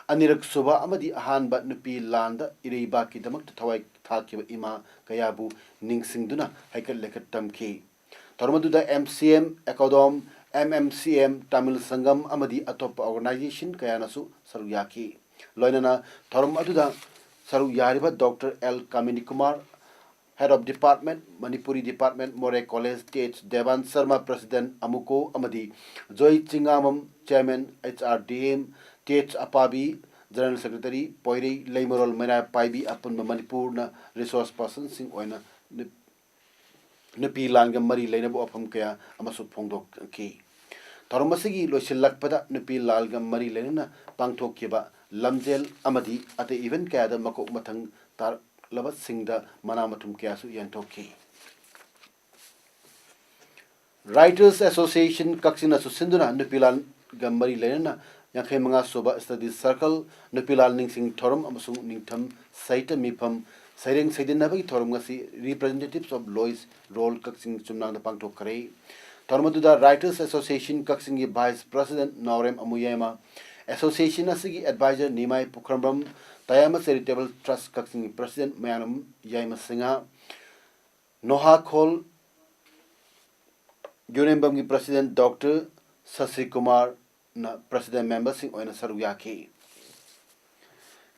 ꯑꯅꯤꯔꯛ ꯁꯨꯕ ꯑꯃꯗꯤ ꯑꯍꯥꯟꯕ ꯅꯨꯄꯤ ꯂꯥꯟꯗ ꯏꯔꯩꯕꯥꯛꯀꯤꯗꯃꯛꯇ ꯊꯋꯥꯏ ꯊꯥꯈꯤꯕ ꯏꯃꯥ ꯀꯌꯥꯕꯨ ꯅꯤꯡꯁꯤꯡꯗꯨꯅ ꯍꯩꯀꯠ ꯂꯩꯀꯠ ꯇꯝꯈꯤ꯫ ꯊꯧꯔꯝ ꯑꯗꯨꯗ M C M, ꯑꯦꯀꯣꯗꯣꯝ, M M C M, Tamil ꯁꯪꯒꯝ ꯑꯃꯗꯤ ꯑꯇꯣꯞꯄ organization ꯀꯌꯥꯅꯁꯨ ꯁꯔꯨꯛ ꯌꯥꯈꯤ꯫ ꯂꯣꯏꯅꯅ ꯊꯧꯔꯝ ꯑꯗꯨꯗ ꯁꯔꯨꯛ ꯌꯥꯔꯤꯕ Doctor L Kamini Kumar, Head of Department, Manipuri Department, Moreh College, Th Devan Sharma, President, AMUCO, ꯑꯃꯗꯤ ꯖꯣꯏ ꯆꯤꯉꯥꯃꯝ, Chairman, H R D M, Th ꯑꯄꯥꯕꯤ, General Secretary, ꯄꯣꯏꯔꯩ, ꯂꯩꯃꯔꯣꯜ, ꯃꯩꯔꯥ ꯄꯥꯏꯕꯤ, ꯑꯄꯨꯟꯕ ꯃꯅꯤꯄꯨꯔꯅ resource personꯁꯤꯡ ꯑꯣꯏꯅ ꯅꯨ-, ꯅꯨꯄꯤ ꯂꯥꯟꯒ ꯃꯔꯤ ꯂꯩꯅꯕ ꯋꯥꯐꯝ ꯀꯌꯥ ꯑꯃꯁꯨ ꯐꯣꯡꯗꯣꯛꯈꯤ꯫ ꯊꯧꯔꯝ ꯑꯁꯤꯒꯤ ꯂꯣꯏꯁꯤꯜꯂꯛꯄꯗ ꯅꯨꯄꯤ ꯂꯥꯟꯒ ꯃꯔꯤ ꯂꯩꯅꯅ ꯄꯥꯡꯊꯣꯛꯈꯤꯕ ꯂꯝꯖꯦꯜ ꯑꯃꯗꯤ ꯑꯇꯩ event ꯀꯌꯥꯗ ꯃꯀꯣꯛ ꯃꯊꯪ ꯇꯥꯔꯛꯂꯕꯁꯤꯡꯗ ꯃꯅꯥ ꯃꯊꯨꯝ ꯀꯌꯥꯁꯨ ꯌꯦꯟꯊꯣꯛꯈꯤ꯫ Writers Association ꯀꯛꯆꯤꯡꯅꯁꯨ ꯁꯤꯟꯗꯨꯅ ꯅꯨꯄꯤ ꯂꯥꯟꯒ ꯃꯔꯤ ꯂꯩꯅꯅ ꯌꯥꯡꯈꯩ ꯃꯉꯥ ꯁꯨꯕ Study Circle, ꯅꯨꯄꯤ ꯂꯥꯟ ꯅꯤꯡꯁꯤꯡ ꯊꯧꯔꯝ ꯑꯃꯁꯨꯡ ꯅꯤꯡꯊꯝ ꯁꯥꯍꯤꯇ꯭ꯌ ꯃꯤꯐꯝ ꯁꯩꯔꯦꯡ ꯁꯩꯗꯟꯅꯕꯒꯤ ꯊꯧꯔꯝ ꯉꯁꯤ Representatives of Lois Roll ꯀꯛꯆꯤꯡ ꯆꯨꯝꯅꯥꯡꯗ ꯄꯥꯡꯊꯣꯛꯈ꯭ꯔꯦ꯫ ꯊꯧꯔꯝ ꯑꯗꯨꯗ Writers Association ꯀꯛꯆꯤꯡꯒꯤ Vice President ꯅꯥꯎꯔꯦꯝ ꯑꯃꯨ ꯌꯥꯏꯃ, Association ꯑꯁꯤꯒꯤ Advisor ꯅꯤꯃꯥꯏ ꯄꯨꯈ꯭ꯔꯝꯕꯝ, ꯇꯌꯥꯃ Charitable Trust ꯀꯛꯆꯤꯡꯒꯤ President ꯃꯌꯥꯅꯝ ꯌꯥꯏꯃ ꯁꯤꯡꯍ, ꯅꯣꯍꯥꯈꯣꯜ ꯌꯨꯔꯦꯝꯕꯝꯒꯤ President Doctor ꯁꯁꯤ ꯀꯨꯃꯥꯔꯅ President memberꯁꯤꯡ ꯑꯣꯏꯅ ꯁꯔꯨꯛ ꯌꯥꯈꯤ꯫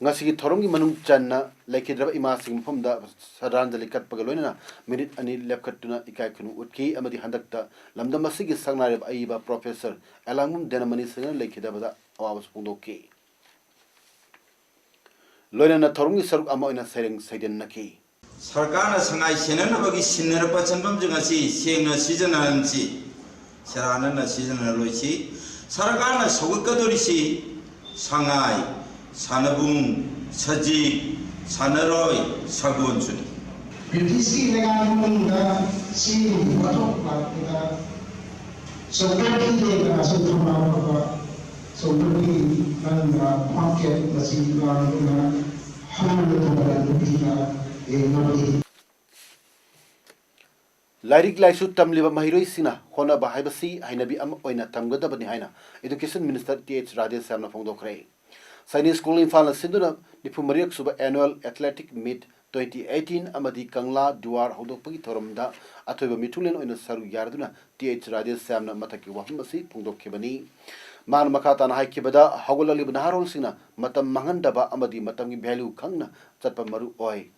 ꯉꯁꯤꯒꯤ ꯊꯧꯔꯝꯒꯤ ꯃꯅꯨꯡ ꯆꯟꯅ ꯂꯩꯈꯤꯗ꯭ꯔꯕ ꯏꯃꯥꯁꯤꯡꯒꯤ ꯃꯐꯝꯗ ꯁ꯭ꯔꯗꯥꯟꯖꯂꯤ ꯀꯠꯄꯒ ꯂꯣꯏꯅꯅ ꯃꯤꯅꯤꯠ ꯑꯅꯤ ꯂꯦꯞꯈꯠꯇꯨꯅ ꯏꯀꯥꯏ ꯈꯨꯝꯅꯕ ꯎꯠꯈꯤ ꯑꯃꯗꯤ ꯍꯟꯗꯛꯇ ꯂꯝꯗꯝ ꯑꯁꯤꯒꯤ ꯁꯛꯅꯥꯏꯔꯕ ꯑꯏꯕ Professor ꯑꯦꯂꯥꯡꯕꯝ ꯗꯦꯅꯃꯅꯤ ꯁꯤꯡꯍꯅ ꯂꯩꯈꯤꯗꯕꯗ ꯑꯋꯥꯕꯁꯨ ꯐꯣꯡꯗꯣꯛꯈꯤ꯫ ꯂꯣꯏꯅꯅ ꯊꯧꯔꯝꯒꯤ ꯁꯔꯨꯛ ꯑꯃ ꯑꯣꯏꯅ ꯁꯩꯔꯦꯡ ꯁꯩꯗꯟꯅꯈꯤ꯫ ꯁꯔꯀꯥꯔꯅ ꯁꯉꯥꯏ ꯁꯦꯟꯅꯅꯕꯒꯤ ꯁꯤꯟꯅꯔꯛꯄ ꯁꯦꯟꯐꯝꯁꯤꯡ ꯑꯁꯤ ꯁꯦꯡꯅ ꯁꯤꯖꯤꯟꯅꯍꯟꯁꯤ, ꯁꯦꯔꯥꯟꯅꯅ ꯁꯤꯖꯤꯟꯅꯔꯣꯏꯁꯤ꯫ ꯁꯔꯀꯥꯔꯅ ꯁꯧꯒꯠꯀꯗꯧꯔꯤꯁꯤ ꯁꯉꯥꯏ, ꯁꯥꯟꯅꯕꯨꯡ, ꯁꯖꯤꯛ, ꯁꯥꯟꯅꯔꯣꯏ, ꯁꯒꯣꯜꯁꯨꯅꯤ꯫ ꯕ꯭ꯔꯤꯇꯤꯁꯀꯤ ꯂꯩꯉꯥꯛ ꯃꯅꯨꯡꯗ ꯆꯦꯡꯒꯤ ꯄꯣꯠꯊꯣꯛ ꯂꯥꯛꯄꯗ ꯁꯣꯐꯋꯦꯌꯔꯒꯤ ꯂꯦꯡꯒꯥꯁꯨ ꯊꯧꯅꯥ ꯐꯕ ꯁꯣꯐꯋꯦꯌꯔꯒꯤ ꯅꯪꯅ ꯃꯥꯔꯀꯦꯠ ꯃꯁꯤ ꯂꯥꯡꯗꯨꯅ ꯍꯧꯔꯒ ꯅꯨꯄꯤꯅ ꯌꯦꯡꯅꯕꯒꯤ ꯂꯥꯏꯔꯤꯛ ꯂꯥꯏꯁꯨ ꯇꯝꯂꯤꯕ ꯃꯍꯩꯔꯣꯏꯁꯤꯡꯅ ꯍꯣꯠꯅꯕ ꯍꯥꯏꯕꯁꯤ ꯍꯩꯅꯕꯤ ꯑꯃ ꯑꯣꯏꯅ ꯊꯝꯒꯗꯕꯅꯤ ꯍꯥꯏꯅ Education Minister Th ꯔꯥꯙꯦꯁ꯭ꯌꯥꯝꯅ ꯐꯣꯡꯗꯣꯛꯈ꯭ꯔꯦ꯫ ꯁꯥꯏꯅꯤꯛ ꯁ꯭ꯀꯨꯜ ꯏꯝꯐꯥꯜꯅ ꯁꯤꯟꯗꯨꯅ ꯅꯤꯐꯨ ꯃꯔꯤꯔꯛ ꯁꯨꯕ Annual Athletic Meet twenty eighteen ꯑꯃꯗꯤ ꯀꯪꯂꯥ ꯗꯨꯋꯥꯔ ꯍꯧꯗꯣꯛꯄꯒꯤ ꯊꯧꯔꯝꯗ ꯑꯊꯣꯏꯕ ꯃꯤꯊꯨꯡꯂꯦꯟ ꯑꯣꯏꯅ ꯁꯔꯨꯛ ꯌꯥꯔꯗꯨꯅ Th ꯔꯥꯙꯦꯁ꯭ꯌꯥꯝꯅ ꯃꯊꯛꯀꯤ ꯋꯥꯐꯝ ꯑꯁꯤ ꯐꯣꯡꯗꯣꯛꯈꯤꯕꯅꯤ꯫ ꯃꯍꯥꯛꯅ ꯃꯈꯥ ꯇꯥꯅ ꯍꯥꯏꯈꯤꯕꯗ, ꯍꯧꯒꯠꯂꯛꯂꯤꯕ ꯅꯍꯥꯔꯣꯜꯁꯤꯡꯅ ꯃꯇꯝ ꯃꯥꯡꯍꯟꯗꯕ ꯑꯃꯗꯤ ꯃꯇꯝꯒꯤ value ꯈꯪꯅ ꯆꯠꯄ ꯃꯔꯨ ꯑꯣꯏ꯫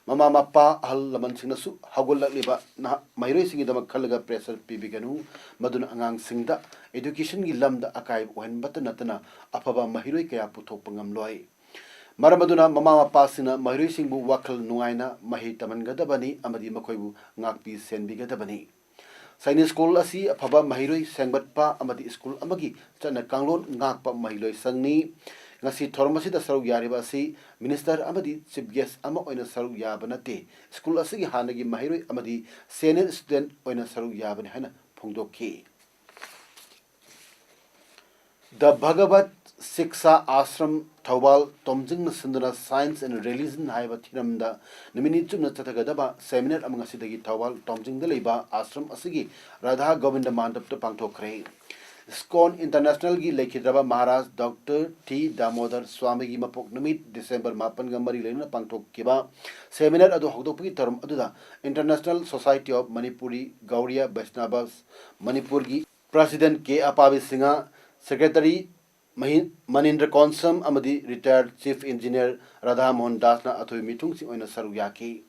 ꯃꯃꯥ ꯃꯄꯥ ꯑꯍꯜ ꯂꯃꯟꯁꯤꯡꯅꯁꯨ ꯍꯧꯒꯠꯂꯛꯂꯤꯕ ꯅꯍꯥ ꯃꯍꯩꯔꯣꯏꯁꯤꯡꯒꯤꯗꯃꯛ ꯈꯜꯂꯒ pressure ꯄꯤꯕꯤꯒꯅꯨ꯫ ꯃꯗꯨꯅ ꯑꯉꯥꯡꯁꯤꯡꯗ educationꯒꯤ ꯂꯝꯗ ꯑꯀꯥꯏꯕ ꯑꯣꯏꯍꯟꯕꯇ ꯅꯠꯇꯅ ꯑꯐꯕ ꯃꯍꯩꯔꯣꯏ ꯀꯌꯥ ꯄꯨꯊꯣꯛꯄ ꯉꯝꯂꯣꯏ꯫ ꯃꯔꯝ ꯑꯗꯨꯅ ꯃꯃꯥ ꯃꯄꯥꯁꯤꯡꯅ ꯃꯍꯩꯔꯣꯏꯁꯤꯡꯕꯨ ꯋꯥꯈꯜ ꯅꯨꯡꯉꯥꯏꯅ ꯃꯍꯩ ꯇꯝꯍꯟꯒꯗꯕꯅꯤ ꯑꯃꯗꯤ ꯃꯈꯣꯏꯕꯨ ꯉꯥꯛꯄꯤ ꯁꯦꯟꯕꯤꯒꯗꯕꯅꯤ꯫ ꯁꯥꯏꯅꯤꯛ ꯁ꯭ꯀꯨꯜ ꯑꯁꯤ ꯑꯐꯕ ꯃꯍꯩꯔꯣꯏ ꯁꯦꯝꯒꯠꯄ ꯑꯃꯗꯤ ꯁ꯭ꯀꯨꯜ ꯑꯃꯒꯤ ꯆꯠꯅ ꯀꯥꯡꯂꯣꯟ ꯉꯥꯛꯄ ꯃꯍꯩꯂꯣꯏꯁꯪꯅꯤ꯫ ꯉꯁꯤ ꯊꯧꯔꯝ ꯑꯁꯤꯗ ꯁꯔꯨꯛ ꯌꯥꯔꯤꯕ ꯑꯁꯤ ꯃꯤꯅꯤꯁꯇꯔ ꯑꯃꯗꯤ ꯆꯤꯐ ꯒꯦꯁ ꯑꯃ ꯑꯣꯏꯅ ꯁꯔꯨꯛ ꯌꯥꯕ ꯅꯠꯇꯦ, ꯁ꯭ꯀꯨꯜ ꯑꯁꯤꯒꯤ ꯍꯥꯟꯅꯒꯤ ꯃꯍꯩꯔꯣꯏ ꯑꯃꯗꯤ senior student ꯑꯣꯏꯅ ꯁꯔꯨꯛ ꯌꯥꯕꯅꯤ ꯍꯥꯏꯅ ꯐꯣꯡꯗꯣꯛꯈꯤ꯫ The Bhagavad Siksha Ashram, Thoubal, ꯇꯣꯝꯖꯤꯡꯅ ꯁꯤꯟꯗꯨꯅ Science and Religion ꯍꯥꯏꯕ ꯊꯤꯔꯝꯗ ꯅꯨꯃꯤꯠ ꯅꯤ ꯆꯨꯞꯅ ꯆꯠꯊꯒꯗꯕ seminar ꯑꯃ ꯉꯁꯤꯗꯒꯤ ꯊꯧꯕꯥꯜ ꯇꯣꯝꯖꯤꯡꯗ ꯂꯩꯕ ꯑꯥꯁ꯭ꯔꯝ ꯑꯁꯤꯒꯤ ꯔꯥꯙꯥ ꯒꯣꯕꯤꯟꯗ ꯃꯥꯟꯗꯞꯇ ꯄꯥꯡꯊꯣꯛꯈ꯭ꯔꯦ꯫ ꯏꯁꯀꯣꯟ ꯏꯟꯇꯔꯅꯦꯁꯅꯦꯜꯒꯤ ꯂꯩꯈꯤꯗ꯭ꯔꯕ ꯃꯍꯥꯔꯥꯖ ꯗꯣꯛꯇꯔ ꯇꯤ ꯗꯥꯃꯣꯗꯔ ꯁ꯭ꯋꯥꯃꯤꯒꯤ ꯃꯄꯣꯛ ꯅꯨꯃꯤꯠ ꯗꯤꯁꯦꯝꯕꯔ ꯃꯥꯄꯟꯒ ꯃꯔꯤ ꯂꯩꯅꯅ ꯄꯥꯡꯊꯣꯛꯈꯤꯕ seminar ꯑꯗꯨ ꯍꯧꯗꯣꯛꯄꯒꯤ ꯊꯧꯔꯝ ꯑꯗꯨꯗ International Society of Manipuri Gauriya Vaishnavas ꯃꯅꯤꯄꯨꯔꯒꯤ President ꯀꯦ ꯑꯄꯥꯕꯤ ꯁꯤꯡꯍ, Secretary ꯃꯍꯤ-, ꯃꯅꯤꯟꯗ꯭ꯔ ꯀꯣꯟꯁꯝ ꯑꯃꯗꯤ retired Chief Engineer Radha Mohan ꯗꯥꯁꯅ ꯑꯊꯣꯏꯕ ꯃꯤꯊꯨꯡꯁꯤꯡ ꯑꯣꯏꯅ ꯁꯔꯨꯛ ꯌꯥꯈꯤ꯫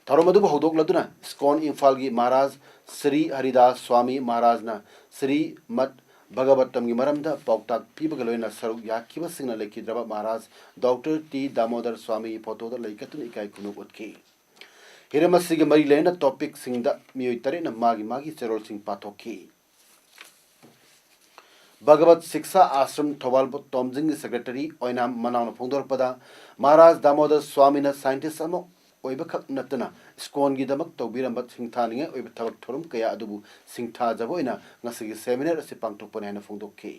ꯊꯧꯔꯝ ꯑꯗꯨꯕꯨ ꯍꯧꯗꯣꯛꯂꯗꯨꯅ ꯏꯁꯀꯣꯟ ꯏꯝꯐꯥꯜꯒꯤ ꯃꯍꯥꯔꯥꯖ ꯁ꯭ꯔꯤ ꯍꯔꯤꯗꯥꯁ ꯁ꯭ꯋꯥꯃꯤ ꯃꯍꯥꯔꯥꯖꯅ ꯁ꯭ꯔꯤ ꯃꯠ ꯚꯒꯕꯇꯝꯒꯤ ꯃꯔꯝꯗ ꯄꯥꯎꯇꯥꯛ ꯄꯤꯕꯒ ꯂꯣꯏꯅꯅ ꯁꯔꯨꯛ ꯌꯥꯈꯤꯕꯁꯤꯡꯅ ꯂꯩꯈꯤꯗ꯭ꯔꯕ ꯃꯍꯥꯔꯥꯖ ꯗꯣꯛꯇꯔ ꯇꯤ ꯗꯥꯃꯣꯗꯔ ꯁ꯭ꯋꯥꯃꯤꯒꯤ ꯐꯣꯇꯣꯗ ꯂꯩ ꯀꯠꯇꯨꯅ ꯏꯀꯥꯏ ꯈꯨꯝꯅꯧ ꯎꯠꯈꯤ꯫ ꯍꯤꯔꯝ ꯑꯁꯤꯒ ꯃꯔꯤ ꯂꯩꯅꯅ ꯇꯣꯄꯤꯛꯁꯤꯡꯗ ꯃꯤꯑꯣꯏ ꯇꯔꯦꯠꯅ ꯃꯥꯒꯤ ꯃꯥꯒꯤ ꯆꯦꯔꯣꯜꯁꯤꯡ ꯄꯥꯊꯣꯛꯈꯤ꯫ ꯚꯒꯕꯠ ꯁꯤꯛꯁꯥ ꯑꯥꯁ꯭ꯔꯝ ꯊꯧꯕꯥꯜ ꯇꯣꯝꯖꯤꯡꯒꯤ ꯁꯦꯀ꯭ꯔꯦꯇꯔꯤ ꯑꯣꯏꯅꯥꯝ ꯃꯅꯥꯎꯅ ꯐꯣꯡꯗꯣꯔꯛꯄꯗ, ꯃꯍꯥꯔꯥꯖ ꯗꯥꯃꯣꯗꯔ ꯁ꯭ꯋꯥꯃꯤꯅ ꯁꯥꯏꯟꯇꯤꯁ ꯑꯃ ꯑꯣꯏꯕꯈꯛ ꯅꯠꯇꯅ ꯏꯁꯀꯣꯟꯒꯤꯗꯃꯛ ꯇꯧꯕꯤꯔꯝꯕ ꯁꯤꯡꯊꯥꯅꯤꯡꯉꯥꯏ ꯑꯣꯏꯕ ꯊꯕꯛ ꯊꯧꯔꯝ ꯀꯌꯥ ꯑꯗꯨꯕꯨ ꯁꯤꯡꯊꯥꯖꯕ ꯑꯣꯏꯅ ꯉꯁꯤꯒꯤ ꯁꯦꯃꯤꯅꯥꯔ ꯑꯁꯤ ꯄꯥꯡꯊꯣꯛꯄꯅꯤ ꯍꯥꯏꯅ ꯐꯣꯡꯗꯣꯛꯈꯤ꯫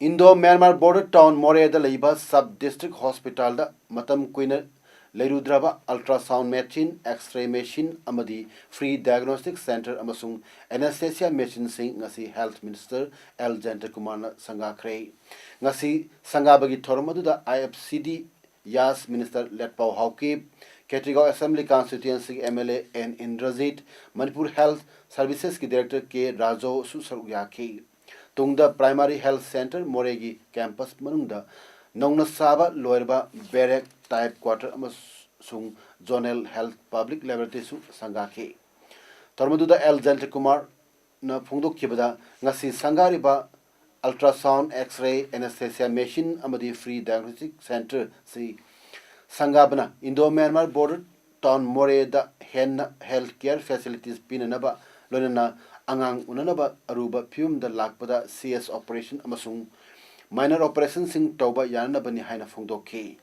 ꯏꯟꯗꯣ ꯃ꯭ꯌꯥꯟꯃꯥꯔ ꯕꯣꯔꯗꯔ ꯇꯥꯎꯟ ꯃꯣꯔꯦꯗ ꯂꯩꯕ ꯁꯕ ꯗꯤꯁꯇ꯭ꯔꯤꯛ ꯍꯣꯁꯄꯤꯇꯥꯜꯗ ꯃꯇꯝ ꯀꯨꯏꯅ ꯂꯩꯔꯨꯗ꯭ꯔꯕ ultrasound machine, X-ray machine ꯑꯃꯗꯤ free diagnostic centre ꯑꯃꯁꯨꯡ anesthesia machineꯁꯤꯡ ꯉꯁꯤ Health Minister ꯑꯦꯜ ꯖꯌꯟꯇꯀꯨꯃꯥꯔꯅ ꯁꯪꯒꯥꯈ꯭ꯔꯦ꯫ ꯉꯁꯤ ꯁꯪꯒꯥꯕꯒꯤ ꯊꯧꯔꯝ ꯑꯗꯨꯗ I F C D ꯌꯥꯁ ꯃꯤꯅꯤꯁꯇꯔ ꯂꯦꯠꯄꯥꯎ ꯍꯥꯎꯀꯤꯞ, ꯈꯦꯇ꯭ꯔꯤꯒꯥꯎ Assembly Constituencyꯒꯤ M L A N Indrajit, Manipur Health Servicesꯀꯤ Director ꯀꯦ ꯔꯥꯖꯧꯁꯨ ꯁꯔꯨꯛ ꯌꯥꯈꯤ꯫ ꯇꯨꯡꯗ Primary Health Centre ꯃꯣꯔꯦꯒꯤ campus ꯃꯅꯨꯡꯗ ꯅꯧꯅ ꯁꯥꯕ ꯂꯣꯏꯔꯕ barrack type quarter ꯑꯃꯁꯨ ꯑꯃꯁꯨꯡ Zonal Health Public Laboratoryꯁꯨ ꯁꯪꯒꯥꯈꯤ꯫ ꯊꯧꯔꯝ ꯑꯗꯨꯗ ꯑꯦꯜ ꯖꯌꯟꯇꯀꯨꯃꯥꯔꯅ ꯐꯣꯡꯗꯣꯛꯈꯤꯕꯗ, ꯉꯁꯤ ꯁꯪꯒꯥꯔꯤꯕ ultrasound, X-ray, anesthesia machine ꯑꯃꯗꯤ free diagnostic centreꯁꯤ ꯁꯪꯒꯥꯕꯅ Indo-Myanmar border town ꯃꯣꯔꯦꯗ ꯍꯦꯟꯅ health care facilities ꯄꯤꯅꯅꯕ, ꯂꯣꯏꯅꯅ ꯑꯉꯥꯡ ꯎꯅꯅꯕ ꯑꯔꯨꯕ ꯐꯤꯕꯝꯗ ꯂꯥꯛꯄꯗ C S operation ꯑꯃꯁꯨꯡ minor operationꯁꯤꯡ ꯇꯧꯕ ꯌꯥꯅꯅꯕꯅꯤ ꯍꯥꯏꯅ ꯐꯣꯡꯗꯣꯛꯈꯤ꯫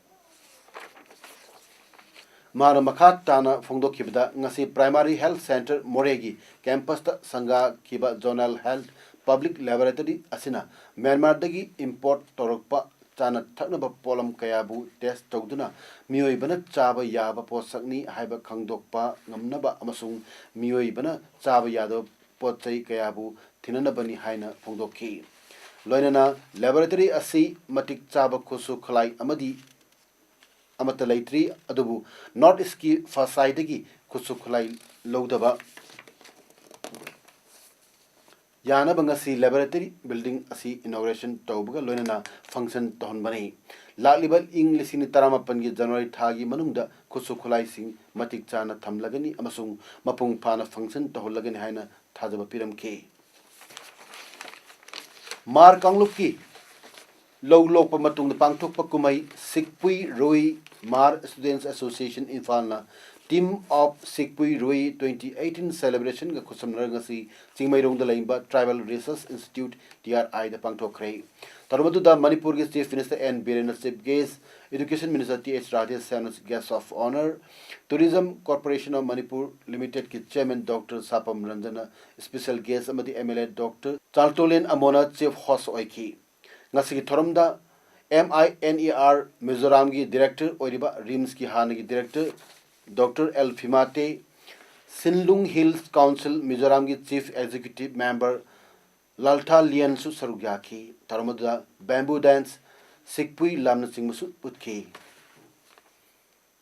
ꯃꯍꯥꯛꯅ ꯃꯈꯥ ꯇꯥꯅ ꯐꯣꯡꯗꯣꯛꯈꯤꯕꯗ, ꯉꯁꯤ Primary Health Centre ꯃꯣꯔꯦꯒꯤ campusꯇ ꯁꯪꯒꯥꯈꯤꯕ Zonal Health Public Laboratory ꯑꯁꯤꯅ ꯃ꯭ꯌꯥꯟꯃꯥꯔꯗꯒꯤ import ꯇꯧꯔꯛꯄ ꯆꯥꯅ ꯊꯛꯅꯕ ꯄꯣꯠꯂꯝ ꯀꯌꯥꯕꯨ test ꯇꯧꯗꯨꯅ ꯃꯤꯑꯣꯏꯕꯅ ꯆꯥꯕ ꯌꯥꯕ ꯄꯣꯠꯁꯛꯅꯤ ꯍꯥꯏꯕ ꯈꯪꯗꯣꯛꯄ ꯉꯝꯅꯕ ꯑꯃꯁꯨꯡ ꯃꯤꯑꯣꯏꯕꯅ ꯆꯥꯕ ꯌꯥꯗꯕ ꯄꯣꯠ ꯆꯩ ꯀꯌꯥꯕꯨ ꯊꯤꯅꯅꯕꯅꯤ ꯍꯥꯏꯅ ꯐꯣꯡꯗꯣꯛꯈꯤ꯫ ꯂꯣꯏꯅꯅ laboratory ꯑꯁꯤ ꯃꯇꯤꯛ ꯆꯥꯕ ꯈꯨꯠꯁꯨ ꯈꯨꯠꯂꯥꯏ ꯑꯃꯗꯤ ꯑꯃꯠꯇ ꯂꯩꯇ꯭ꯔꯤ, ꯑꯗꯨꯕꯨ North Eastꯀꯤ ꯐꯁꯥꯏꯗꯒꯤ ꯈꯨꯠꯁꯨ ꯈꯨꯠꯂꯥꯏ ꯂꯧꯗꯕ ꯌꯥꯅꯕ ꯉꯁꯤ laboratory building ꯑꯁꯤ inauguration ꯇꯧꯕꯒ ꯂꯣꯏꯅꯅ function ꯇꯧꯍꯟꯕꯅꯤ꯫ ꯂꯥꯛꯂꯤꯕ ꯏꯪ ꯂꯤꯁꯤꯡ ꯑꯅꯤ ꯇꯔꯥꯃꯥꯄꯟꯒꯤ January ꯊꯥꯒꯤ ꯃꯅꯨꯡꯗ ꯈꯨꯠꯁꯨ ꯈꯨꯠꯂꯥꯏꯁꯤꯡ ꯃꯇꯤꯛ ꯆꯥꯅ ꯊꯝꯂꯒꯅꯤ ꯑꯃꯁꯨꯡ ꯃꯄꯨꯡ ꯐꯥꯅ function ꯇꯧꯍꯜꯂꯒꯅꯤ ꯍꯥꯏꯅ ꯊꯥꯖꯕ ꯄꯤꯔꯝꯈꯤ꯫ ꯃꯥꯔ ꯀꯥꯡꯂꯨꯞꯀꯤ ꯂꯧ ꯂꯣꯛꯄ ꯃꯇꯨꯡꯗ ꯄꯥꯡꯊꯣꯛꯄ ꯀꯨꯝꯍꯩ ꯁꯤꯛꯄꯨꯏ ꯔꯨꯏ ꯃꯥꯔ Students Association ꯏꯝꯐꯥꯜꯅ Theme of ꯁꯤꯛꯄꯨꯏ ꯔꯨꯏ twenty eighteen celebrationꯒ ꯈꯨꯠꯁꯝꯅꯔꯒ ꯉꯁꯤ ꯆꯤꯡꯃꯩꯔꯣꯡꯗ ꯂꯩꯕ Tribal Research Institute, T R Iꯗ ꯄꯥꯡꯊꯣꯛꯈ꯭ꯔꯦ꯫ ꯊꯧꯔꯝ ꯑꯗꯨꯗ ꯃꯅꯤꯄꯨꯔꯒꯤ Chief Minister N ꯕꯤꯔꯦꯟꯅ chief guest, Education Minister Th ꯔꯥꯙꯦꯁ꯭ꯌꯥꯝꯅ guest of honour, Tourism Corporation of Manipur Limitedꯀꯤ Chairman Doctor ꯁꯥꯄꯝ ꯔꯟꯖꯟꯅ special guest ꯑꯃꯗꯤ M L A Doctor ꯆꯥꯜꯇꯣꯂꯦꯟ ꯑꯃꯣꯅ chief host ꯑꯣꯏꯈꯤ꯫ ꯉꯁꯤꯒꯤ ꯊꯧꯔꯝꯗ M I N E R ꯃꯤꯖꯣꯔꯥꯝꯒꯤ director ꯑꯣꯏꯔꯤꯕ RIMSꯀꯤ ꯍꯥꯟꯅꯒꯤ director Doctor L ꯐꯤꯃꯥꯇꯦ, ꯁꯤꯟꯂꯨꯡ Hills Council ꯃꯤꯖꯣꯔꯥꯝꯒꯤ chief executive member ꯂꯥꯜꯊꯥ ꯂꯤꯌꯟꯁꯨ ꯁꯔꯨꯛ ꯌꯥꯈꯤ꯫ ꯊꯧꯔꯝ ꯑꯗꯨꯗ bamboo dance, ꯁꯤꯛꯄꯨꯏ ꯂꯥꯝꯅꯆꯤꯡꯕꯁꯨ ꯎꯠꯈꯤ꯫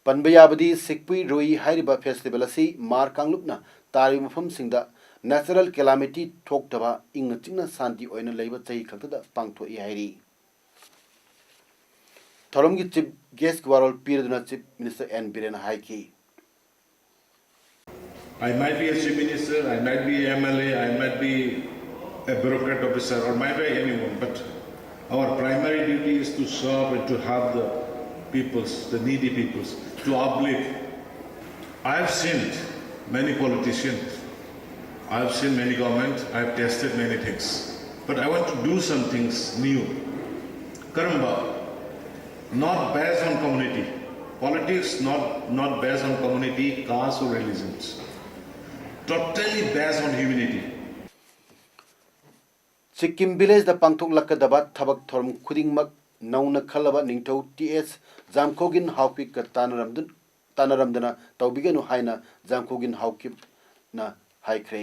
ꯄꯟꯕ ꯌꯥꯕꯗꯤ ꯁꯤꯛꯄꯨꯏ ꯔꯨꯏ ꯍꯥꯏꯔꯤꯕ festival ꯑꯁꯤ ꯃꯥꯔ ꯀꯥꯡꯂꯨꯞꯅ ꯇꯥꯔꯤꯕ ꯃꯐꯝꯁꯤꯡꯗ natural calamity ꯊꯣꯛꯇꯕ, ꯏꯪꯅ ꯆꯤꯛꯅ ꯁꯥꯟꯇꯤ ꯑꯣꯏꯅ ꯂꯩꯕ ꯆꯍꯤ ꯈꯛꯇꯗ ꯄꯥꯡꯊꯣꯛꯏ ꯍꯥꯏꯔꯤ꯫ ꯊꯧꯔꯝꯒꯤ chief guest ꯀꯤ ꯋꯥꯔꯣꯜ ꯄꯤꯔꯗꯨꯅ Chief Minister N Biren ꯍꯥꯏꯈꯤ꯫ I might be a chief minister, I might be M L A, I might be a bureaucrat officer, or might be anyone, but our primary duty is to serve and to help the peoples, the needy peoples, to uplift. I have seen many politicians, I have seen many governments, I have tested many things, but I want to do some things new. Karamba, not based on community. Politics not, not based on community, caste or religions. Totally based on humanity. Sikkim ꯚꯤꯂꯦꯖꯇ ꯄꯥꯡꯊꯣꯛꯂꯛꯀꯗꯕ ꯊꯕꯛ ꯊꯧꯔꯝ ꯈꯨꯗꯤꯡꯃꯛ ꯅꯧꯅ ꯈꯜꯂꯕ ꯅꯤꯡꯊꯧ T ꯑꯦꯁ ꯖꯥꯝꯈꯣꯒꯤꯟ ꯍꯥꯎꯀꯤꯞꯀ ꯇꯥꯟꯅꯔꯝꯗꯨ-, ꯇꯥꯟꯅꯔꯝꯗꯅ ꯇꯧꯕꯤꯒꯅꯨ ꯍꯥꯏꯅ ꯖꯥꯝꯈꯣꯒꯤꯟ ꯍꯥꯎꯀꯤꯞꯅ ꯍꯥꯏꯈ꯭ꯔꯦ꯫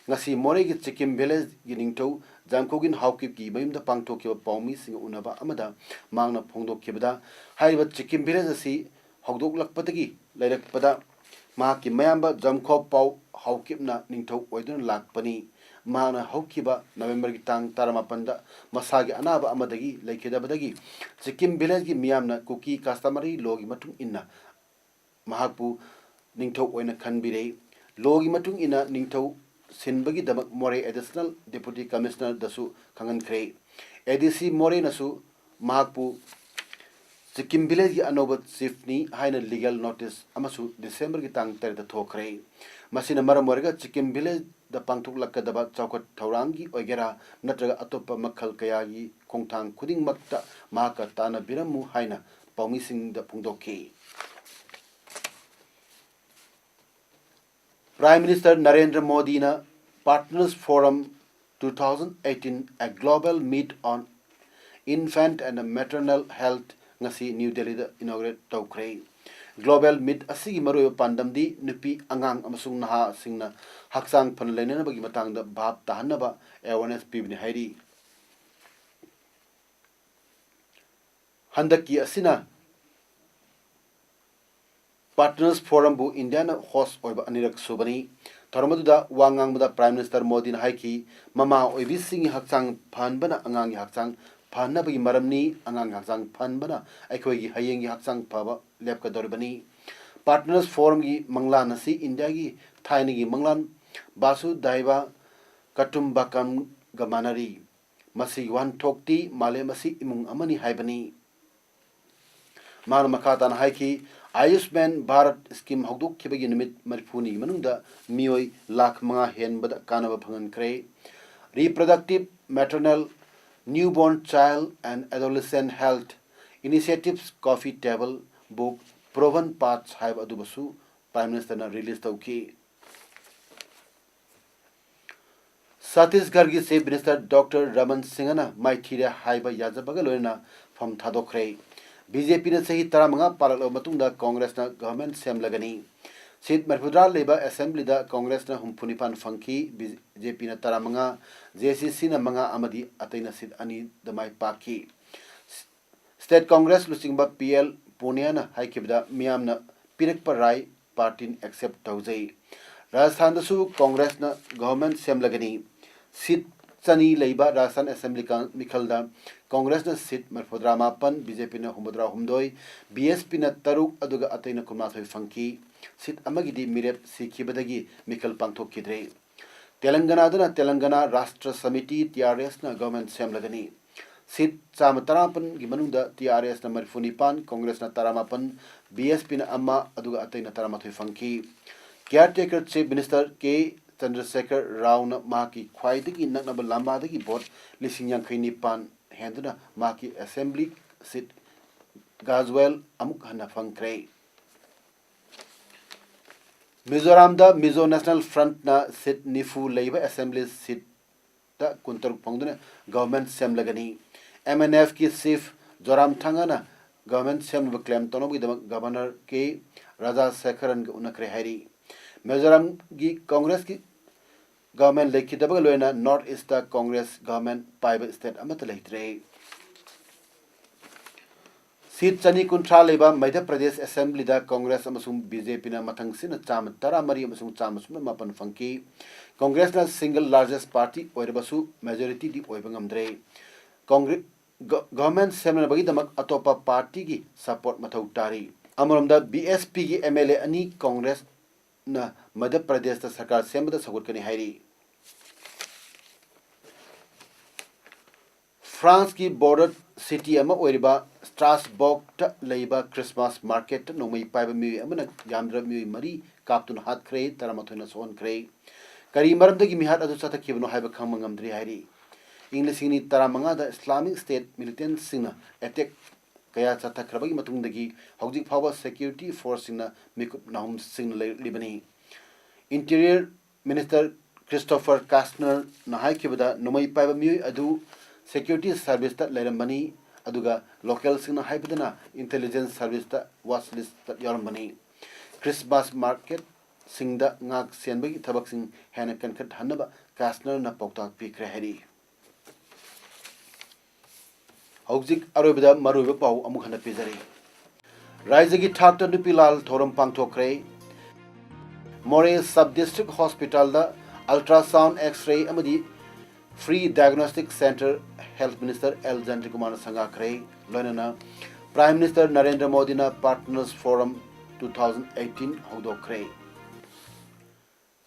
ꯉꯁꯤ ꯃꯣꯔꯦꯒꯤ ꯁꯤꯛꯀꯤꯝ ꯚꯤꯂꯦꯖꯒꯤ ꯅꯤꯡꯊꯧ ꯖꯥꯝꯈꯣꯒꯤꯟ ꯍꯥꯎꯀꯤꯞꯀꯤ ꯃꯌꯨꯝꯗ ꯄꯥꯡꯊꯣꯛꯈꯤꯕ ꯄꯥꯎꯃꯤꯁꯤꯡꯒ ꯎꯅꯕ ꯑꯃꯗ ꯃꯍꯥꯛꯅ ꯐꯣꯡꯗꯣꯛꯈꯤꯕꯗ, ꯍꯥꯏꯔꯤꯕ ꯁꯤꯛꯀꯤꯝ ꯚꯤꯂꯦꯖ ꯑꯁꯤ ꯍꯧꯗꯣꯛꯂꯛꯄꯗꯒꯤ ꯂꯩꯔꯛꯄꯗ ꯃꯍꯥꯛꯀꯤ ꯃꯌꯥꯝꯕ ꯖꯥꯝꯈꯣ ꯄꯥꯎ ꯍꯥꯎꯀꯤꯞꯅ ꯅꯤꯡꯊꯧ ꯑꯣꯏꯗꯨꯅ ꯂꯥꯛꯄꯅꯤ꯫ ꯃꯍꯥꯛꯅ ꯍꯧꯈꯤꯕ ꯅꯕꯦꯝꯕꯔꯒꯤ ꯇꯥꯡ ꯇꯔꯥꯃꯥꯄꯟꯗ ꯃꯁꯥꯒꯤ ꯑꯅꯥꯕ ꯑꯃꯗꯒꯤ ꯂꯩꯈꯤꯗꯕꯗꯒꯤ ꯁꯤꯛꯀꯤꯝ ꯚꯤꯂꯦꯖꯒꯤ ꯃꯤꯌꯥꯝꯅ ꯀꯨꯀꯤ customary law ꯒꯤ ꯃꯇꯨꯡ ꯏꯟꯅ ꯃꯍꯥꯛꯄꯨ ꯅꯤꯡꯊꯧ ꯑꯣꯏꯅ ꯈꯟꯕꯤꯔꯦ꯫ Law ꯒꯤ ꯃꯇꯨꯡ ꯏꯟꯅ ꯅꯤꯡꯊꯧ ꯁꯤꯟꯕꯒꯤꯗꯃꯛ ꯃꯣꯔꯦ Additional Deputy Commissioner ꯗꯁꯨ ꯈꯪꯍꯟꯈ꯭ꯔꯦ꯫ A D C ꯃꯣꯔꯦꯅꯁꯨ ꯃꯍꯥꯛꯄꯨ ꯁꯤꯛꯀꯤꯝ ꯚꯤꯂꯦꯖꯒꯤ ꯑꯅꯧꯕ chief ꯅꯤ ꯍꯥꯏꯅ legal notice ꯑꯃꯁꯨ ꯗꯤꯁꯦꯝꯕꯔꯒꯤ ꯇꯥꯡ ꯇꯔꯦꯠꯇ ꯊꯣꯛꯈ꯭ꯔꯦ꯫ ꯃꯁꯤꯅ ꯃꯔꯝ ꯑꯣꯏꯔꯒ ꯁꯤꯛꯀꯤꯝ ꯚꯤꯂꯦꯖꯗ ꯄꯥꯡꯊꯣꯛꯂꯛꯀꯗꯕ ꯆꯥꯎꯈꯠ ꯊꯧꯔꯥꯡꯒꯤ ꯑꯣꯏꯒꯦꯔꯥ ꯅꯠꯇ꯭ꯔꯒ ꯑꯇꯣꯞꯄ ꯃꯈꯜ ꯀꯌꯥꯒꯤ ꯈꯣꯡꯊꯥꯡ ꯈꯨꯗꯤꯡꯃꯛꯇ ꯃꯍꯥꯛꯀ ꯇꯥꯟꯅꯕꯤꯔꯝꯃꯨ ꯍꯥꯏꯅ ꯄꯥꯎꯃꯤꯁꯤꯡꯗ ꯐꯣꯡꯗꯣꯛꯈꯤ꯫ Prime Minister ꯅꯔꯦꯟꯗ꯭ꯔ ꯃꯣꯗꯤꯅ Partners Forum two thousand eighteen, a Global Meet on Infant and Maternal Health ꯉꯁꯤ ꯅ꯭ꯌꯨ ꯗꯦꯜꯂꯤꯗ inaugurate ꯇꯧꯈ꯭ꯔꯦ꯫ Global Meet ꯑꯁꯤꯒꯤ ꯃꯔꯨꯑꯣꯏꯕ ꯄꯥꯟꯗꯝꯗꯤ ꯅꯨꯄꯤ, ꯑꯉꯥꯡ ꯑꯃꯁꯨꯡ ꯅꯍꯥꯁꯤꯡꯅ ꯍꯛꯆꯥꯡ ꯐꯅ ꯂꯩꯅꯅꯕꯒꯤ ꯃꯇꯥꯡꯗ ꯚꯥꯞ ꯇꯥꯍꯟꯅꯕ awareness ꯄꯤꯕꯅꯤ ꯍꯥꯏꯔꯤ꯫ ꯍꯟꯗꯛꯀꯤ ꯑꯁꯤꯅ Partners Forum ꯕꯨ ꯏꯟꯗꯤꯌꯥꯅ host ꯑꯣꯏꯕ ꯑꯅꯤꯔꯛ ꯁꯨꯕꯅꯤ꯫ ꯊꯧꯔꯝ ꯑꯗꯨꯗ ꯋꯥ ꯉꯥꯡꯕꯗ Prime Minister ꯃꯣꯗꯤꯅ ꯍꯥꯏꯈꯤ, ꯃꯃꯥ ꯑꯣꯏꯕꯤꯁꯤꯡꯒꯤ ꯍꯛꯆꯥꯡ ꯐꯍꯟꯕꯅ ꯑꯉꯥꯡꯒꯤ ꯍꯛꯆꯥꯡ ꯐꯍꯟꯅꯕꯒꯤ ꯃꯔꯝꯅꯤ꯫ ꯑꯉꯥꯡꯒꯤ ꯍꯛꯆꯥꯡ ꯐꯍꯟꯕꯅ ꯑꯩꯈꯣꯏꯒꯤ ꯍꯌꯦꯡꯒꯤ ꯍꯛꯆꯥꯡ ꯐꯕ ꯂꯦꯞꯀꯗꯧꯔꯤꯕꯅꯤ꯫ Partners Forumꯒꯤ ꯃꯪꯂꯥꯟ ꯑꯁꯤ ꯏꯟꯗꯤꯌꯥꯒꯤ ꯊꯥꯏꯅꯒꯤ ꯃꯪꯂꯥꯟ ꯕꯥꯁꯨꯗꯥꯏꯕ ꯀꯇꯨꯝꯕꯀꯝꯒ ꯃꯥꯟꯅꯔꯤ꯫ ꯃꯁꯤꯒꯤ ꯋꯥꯍꯟꯊꯣꯛꯇꯤ ꯃꯥꯂꯦꯝ ꯑꯁꯤ ꯏꯃꯨꯡ ꯑꯃꯅꯤ ꯍꯥꯏꯕꯅꯤ꯫ ꯃꯍꯥꯛꯅ ꯃꯈꯥ ꯇꯥꯅ ꯍꯥꯏꯈꯤ, ꯑꯌꯨꯁꯃꯥꯟ ꯚꯥꯔꯠ scheme ꯍꯧꯗꯣꯛꯈꯤꯕꯒꯤ ꯅꯨꯃꯤꯠ ꯃꯔꯤꯐꯨꯅꯤꯒꯤ ꯃꯅꯨꯡꯗ ꯃꯤꯑꯣꯏ ꯂꯥꯈ ꯃꯉꯥ ꯍꯦꯟꯕꯗ ꯀꯥꯟꯅꯕ ꯐꯪꯍꯟꯈ꯭ꯔꯦ꯫ Reproductive, Maternal, Newborn, Child and Adolescent Health Initiatives Coffee Table Book, Proven Paths ꯍꯥꯏꯕ ꯑꯗꯨꯕꯨꯁꯨ Prime Ministerꯅ release ꯇꯧꯈꯤ꯫ ꯆꯇꯤꯁꯒꯔꯒꯤ Chief Minister Doctor ꯔꯃꯟ ꯁꯤꯡꯍꯅ ꯃꯥꯏꯊꯤꯔꯦ ꯍꯥꯏꯕ ꯌꯥꯖꯕꯒ ꯂꯣꯏꯅꯅ ꯐꯝ ꯊꯥꯗꯣꯛꯈ꯭ꯔꯦ꯫ BJPꯅ ꯆꯍꯤ ꯇꯔꯥꯃꯉꯥ ꯄꯥꯜꯂꯛꯂꯕ ꯃꯇꯨꯡꯗ Congressꯅ government ꯁꯦꯝꯂꯒꯅꯤ꯫ Seat ꯃꯔꯤꯐꯨꯇꯔꯥ ꯂꯩꯕ Assemblyꯗ Congressꯅ ꯍꯨꯝꯐꯨꯅꯤꯄꯥꯟ ꯐꯪꯈꯤ, BJPꯅ ꯇꯔꯥꯃꯉꯥ, JCCꯅ ꯃꯉꯥ ꯑꯃꯗꯤ ꯑꯇꯩꯅ seat ꯑꯅꯤꯗ ꯃꯥꯏ ꯄꯥꯛꯈꯤ꯫ State Congress ꯂꯨꯆꯤꯡꯕ ꯄꯤ ꯑꯦꯜ ꯄꯨꯅꯤꯌꯥꯅ ꯍꯥꯏꯈꯤꯕꯗ, ꯃꯤꯌꯥꯝꯅ ꯄꯤꯔꯛꯄ ꯔꯥꯏ partyꯅ accept ꯇꯧꯖꯩ꯫ ꯔꯥꯖꯁꯊꯥꯟꯗꯁꯨ Congressꯅ government ꯁꯦꯝꯂꯒꯅꯤ꯫ Seat ꯆꯅꯤ ꯂꯩꯕ ꯔꯥꯖꯁꯊꯥꯟ Assembly ꯀ-, ꯃꯤꯈꯜꯗ Congressꯅ seat ꯃꯔꯤꯐꯨꯇꯔꯥ ꯃꯥꯄꯟ, BJPꯅ ꯍꯨꯝꯐꯨꯇꯔꯥ ꯍꯨꯝꯗꯣꯏ, BSPꯅ ꯇꯔꯨꯛ, ꯑꯗꯨꯒ ꯑꯇꯩꯅ ꯀꯨꯟꯃꯥꯊꯣꯏ ꯐꯪꯈꯤ꯫ Seat ꯑꯃꯒꯤꯗꯤ ꯃꯤꯔꯦꯞ ꯁꯤꯈꯤꯕꯗꯒꯤ ꯃꯤꯈꯜ ꯄꯥꯡꯊꯣꯛꯈꯤꯗ꯭ꯔꯦ꯫ ꯇꯦꯂꯪꯒꯅꯥꯗꯅ ꯇꯦꯂꯪꯒꯅꯥ ꯔꯥꯁꯇ꯭ꯔ ꯁꯃꯤꯇꯤ, TRSꯅ government ꯁꯦꯝꯂꯒꯅꯤ꯫ Seat ꯆꯥꯝꯃ ꯇꯔꯥꯃꯥꯄꯟꯒꯤ ꯃꯅꯨꯡꯗ TRSꯅ ꯃꯔꯤꯐꯨꯅꯤꯄꯥꯟ, Congressꯅ ꯇꯔꯥꯃꯥꯄꯟ, BSPꯅ ꯑꯃ, ꯑꯗꯨꯒ ꯑꯇꯩꯅ ꯇꯔꯥꯃꯥꯊꯣꯏ ꯐꯪꯈꯤ꯫ Caretaker Chief Minister ꯀꯦ ꯆꯟꯗ꯭ꯔꯁꯦꯈꯔ ꯔꯥꯎꯅ ꯃꯍꯥꯛꯀꯤ ꯈ꯭ꯋꯥꯏꯗꯒꯤ ꯅꯛꯅꯕ ꯂꯝꯕꯥꯗꯒꯤ vote ꯂꯤꯁꯤꯡ ꯌꯥꯡꯈꯩ ꯅꯤꯄꯥꯟ ꯍꯦꯟꯗꯨꯅ ꯃꯍꯥꯛꯀꯤ Assembly seat ꯒꯥꯖꯋꯦꯜ ꯑꯃꯨꯛ ꯍꯟꯅ ꯐꯪꯈ꯭ꯔꯦ꯫ ꯃꯤꯖꯣꯔꯥꯝꯗ Mizo National Frontꯅ seat ꯅꯤꯐꯨ ꯂꯩꯕ Assembly seatꯇ ꯀꯨꯟꯇꯔꯨꯛ ꯐꯪꯗꯨꯅ government ꯁꯦꯝꯂꯒꯅꯤ꯫ MNFꯀꯤ Chief ꯖꯣꯔꯥꯝꯊꯥꯡꯒꯅ government ꯁꯦꯝꯅꯕ claim ꯇꯧꯅꯕꯒꯤꯗꯃꯛ Governor ꯀꯦ ꯔꯥꯖꯥꯁꯦꯈꯔꯟꯒ ꯎꯅꯈ꯭ꯔꯦ ꯍꯥꯏꯔꯤ꯫ ꯃꯤꯖꯣꯔꯥꯝꯒꯤ Congressꯀꯤ government ꯂꯩꯈꯤꯗꯕꯒ ꯂꯣꯏꯅꯅ North Eastꯇ Congress government ꯄꯥꯏꯕ state ꯑꯃꯠꯇ ꯂꯩꯇ꯭ꯔꯦ꯫ Seat ꯆꯅꯤ ꯀꯨꯟꯊ꯭ꯔꯥ ꯂꯩꯕ ꯃꯙ꯭ꯌ ꯄ꯭ꯔꯗꯦꯁ Assemblyꯗ Congress ꯑꯃꯁꯨꯡ BJPꯅ ꯃꯊꯪꯁꯤꯠꯅ ꯆꯥꯝꯃ ꯇꯔꯥꯃꯔꯤ ꯑꯃꯁꯨꯡ ꯆꯥꯝꯃ ꯁꯨꯞꯅ ꯃꯥꯄꯟ ꯐꯪꯈꯤ꯫ Congressꯅ single largest party ꯑꯣꯏꯔꯕꯁꯨ majorityꯗꯤ ꯑꯣꯏꯕ ꯉꯝꯗ꯭ꯔꯦ꯫ Congress ꯒ-, ꯒꯚꯔꯟꯃꯦꯟ ꯁꯦꯝꯅꯕꯒꯤꯗꯃꯛ ꯑꯇꯣꯞꯄ ꯄꯥꯔꯇꯤꯒꯤ ꯁꯄꯣꯔꯠ ꯃꯊꯧ ꯇꯥꯔꯤ꯫ ꯑꯃꯔꯣꯝꯗ, ꯕꯤ ꯑꯦꯁ ꯄꯤꯒꯤ ꯑꯦꯝ ꯑꯦꯜ ꯑꯦ ꯑꯅꯤ ꯀꯣꯡꯒ꯭ꯔꯦꯁꯅ ꯃꯙ꯭ꯌ ꯄ꯭ꯔꯗꯦꯁꯇ ꯁꯔꯀꯥꯔ ꯁꯦꯝꯕꯗ ꯁꯧꯒꯠꯀꯅꯤ ꯍꯥꯏꯔꯤ꯫ ꯐ꯭ꯔꯥꯟꯁꯀꯤ ꯕꯣꯔꯗꯔ ꯁꯤꯇꯤ ꯑꯃ ꯑꯣꯏꯔꯤꯕ ꯁ꯭ꯇ꯭ꯔꯥꯁꯕꯣꯔꯒꯇ ꯂꯩꯕ ꯈ꯭ꯔꯤꯁꯃꯥꯁ ꯃꯥꯔꯀꯦꯠꯇ ꯅꯣꯡꯃꯩ ꯄꯥꯏꯕ ꯃꯤꯑꯣꯏ ꯑꯃꯅ ꯌꯥꯝꯗ꯭ꯔꯕ ꯃꯤꯑꯣꯏ ꯃꯔꯤ ꯀꯥꯞꯇꯨꯅ ꯍꯥꯠꯈ꯭ꯔꯦ, ꯇꯔꯥꯃꯥꯊꯣꯏꯅ ꯁꯣꯛꯍꯟꯈ꯭ꯔꯦ꯫ ꯀꯔꯤ ꯃꯔꯝꯗꯒꯤ ꯃꯤꯍꯥꯠ ꯑꯗꯨ ꯆꯠꯊꯈꯤꯕꯅꯣ ꯍꯥꯏꯕ ꯈꯪꯕ ꯉꯝꯗ꯭ꯔꯤ ꯍꯥꯏꯔꯤ꯫ ꯏꯪ ꯂꯤꯁꯤꯡ ꯑꯅꯤ ꯇꯔꯥꯃꯉꯥꯗ ꯏꯁꯂꯥꯃꯤꯛ ꯁ꯭ꯇꯦꯠ ꯃꯤꯂꯤꯇꯦꯟꯠꯁꯤꯡꯅ ꯑꯦꯇꯦꯛ ꯀꯌꯥ ꯆꯠꯊꯈ꯭ꯔꯕꯒꯤ ꯃꯇꯨꯡꯗꯒꯤ ꯍꯧꯖꯤꯛ ꯐꯥꯎꯕ ꯁꯦꯀ꯭ꯌꯨꯔꯤꯇꯤ ꯐꯣꯔꯁꯁꯤꯡꯅ ꯃꯤꯀꯨꯞ ꯅꯥꯍꯨꯝ ꯁꯤꯡꯅ ꯂꯩꯔꯛꯂꯤꯕꯅꯤ꯫ ꯏꯟꯇꯤꯔꯤꯌꯔ ꯃꯤꯅꯤꯁꯇꯔ ꯈ꯭ꯔꯤꯁꯇꯣꯐꯔ ꯀꯥꯁꯅꯔꯅ ꯍꯥꯏꯈꯤꯕꯗ, ꯅꯣꯡꯃꯩ ꯄꯥꯏꯕ ꯃꯤꯑꯣꯏ ꯑꯗꯨ ꯁꯦꯀ꯭ꯌꯨꯔꯤꯇꯤ ꯁꯔꯚꯤꯁꯇ ꯂꯩꯔꯝꯕꯅꯤ, ꯑꯗꯨꯒ ꯂꯣꯀꯦꯜꯁꯤꯡꯅ ꯍꯥꯏꯕꯗꯅ ꯏꯟꯇꯦꯂꯤꯖꯦꯟꯁ ꯁꯔꯚꯤꯁꯇ ꯋꯥꯆ ꯂꯤꯁꯇ ꯌꯥꯎꯔꯝꯕꯅꯤ꯫ ꯈ꯭ꯔꯤꯁꯃꯥꯁ ꯃꯥꯔꯀꯦꯠꯁꯤꯡꯗ ꯉꯥꯛ ꯁꯦꯟꯕꯒꯤ ꯊꯕꯛꯁꯤꯡ ꯍꯦꯟꯅ ꯀꯟꯈꯠꯍꯟꯅꯕ ꯀꯥꯁꯅꯔꯅ ꯄꯥꯎꯇꯥꯛ ꯄꯤꯈ꯭ꯔꯦ ꯍꯥꯏꯔꯤ꯫ ꯍꯧꯖꯤꯛ ꯑꯔꯣꯏꯕꯗ ꯃꯔꯨꯑꯣꯏꯕ ꯄꯥꯎ ꯑꯃꯨꯛ ꯍꯟꯅ ꯄꯤꯖꯔꯤ꯫ ꯔꯥꯏꯖ꯭ꯌꯒꯤ ꯊꯥꯛꯇ ꯅꯨꯄꯤ ꯂꯥꯜ ꯊꯧꯔꯝ ꯄꯥꯡꯊꯣꯛꯈ꯭ꯔꯦ꯫ ꯃꯣꯔꯦ ꯁꯕ ꯗꯤꯁꯇ꯭ꯔꯤꯛ ꯍꯣꯁꯄꯤꯇꯥꯜꯗ ꯑꯜꯇ꯭ꯔꯥꯁꯥꯎꯟ, ꯑꯦꯛꯁ-ꯔꯦ ꯑꯃꯗꯤ free diagnostic centre health minister L ꯖꯌꯟꯇꯀꯨꯃꯥꯔꯅ ꯁꯪꯒꯥꯈ꯭ꯔꯦ꯫ ꯂꯣꯏꯅꯅ ꯄ꯭ꯔꯥꯏꯝ ꯃꯤꯅꯤꯁꯇꯔ ꯅꯔꯦꯟꯗ꯭ꯔ ꯃꯣꯗꯤꯅ partners forum two thousand eighteen ꯍꯧꯗꯣꯛꯈ꯭ꯔꯦ꯫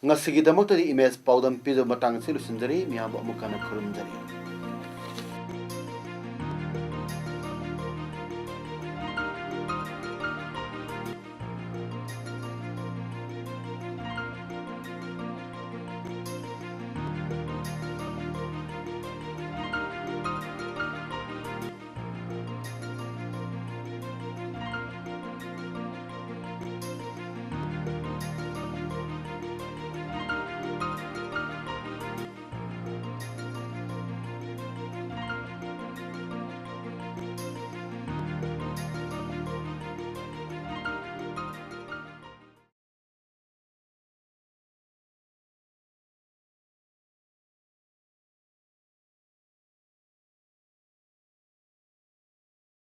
ꯉꯁꯤꯒꯤꯗꯃꯛꯇꯗꯤ ꯏꯃꯦꯖ ꯄꯥꯎꯗꯝ ꯄꯤꯖꯕ ꯃꯇꯥꯡ ꯑꯁꯤ ꯂꯣꯏꯁꯤꯟꯖꯔꯤ꯫ ꯃꯤꯌꯥꯝꯕꯨ ꯑꯃꯨꯛ ꯍꯟꯅ ꯈꯨꯔꯨꯝꯖꯔꯤ꯫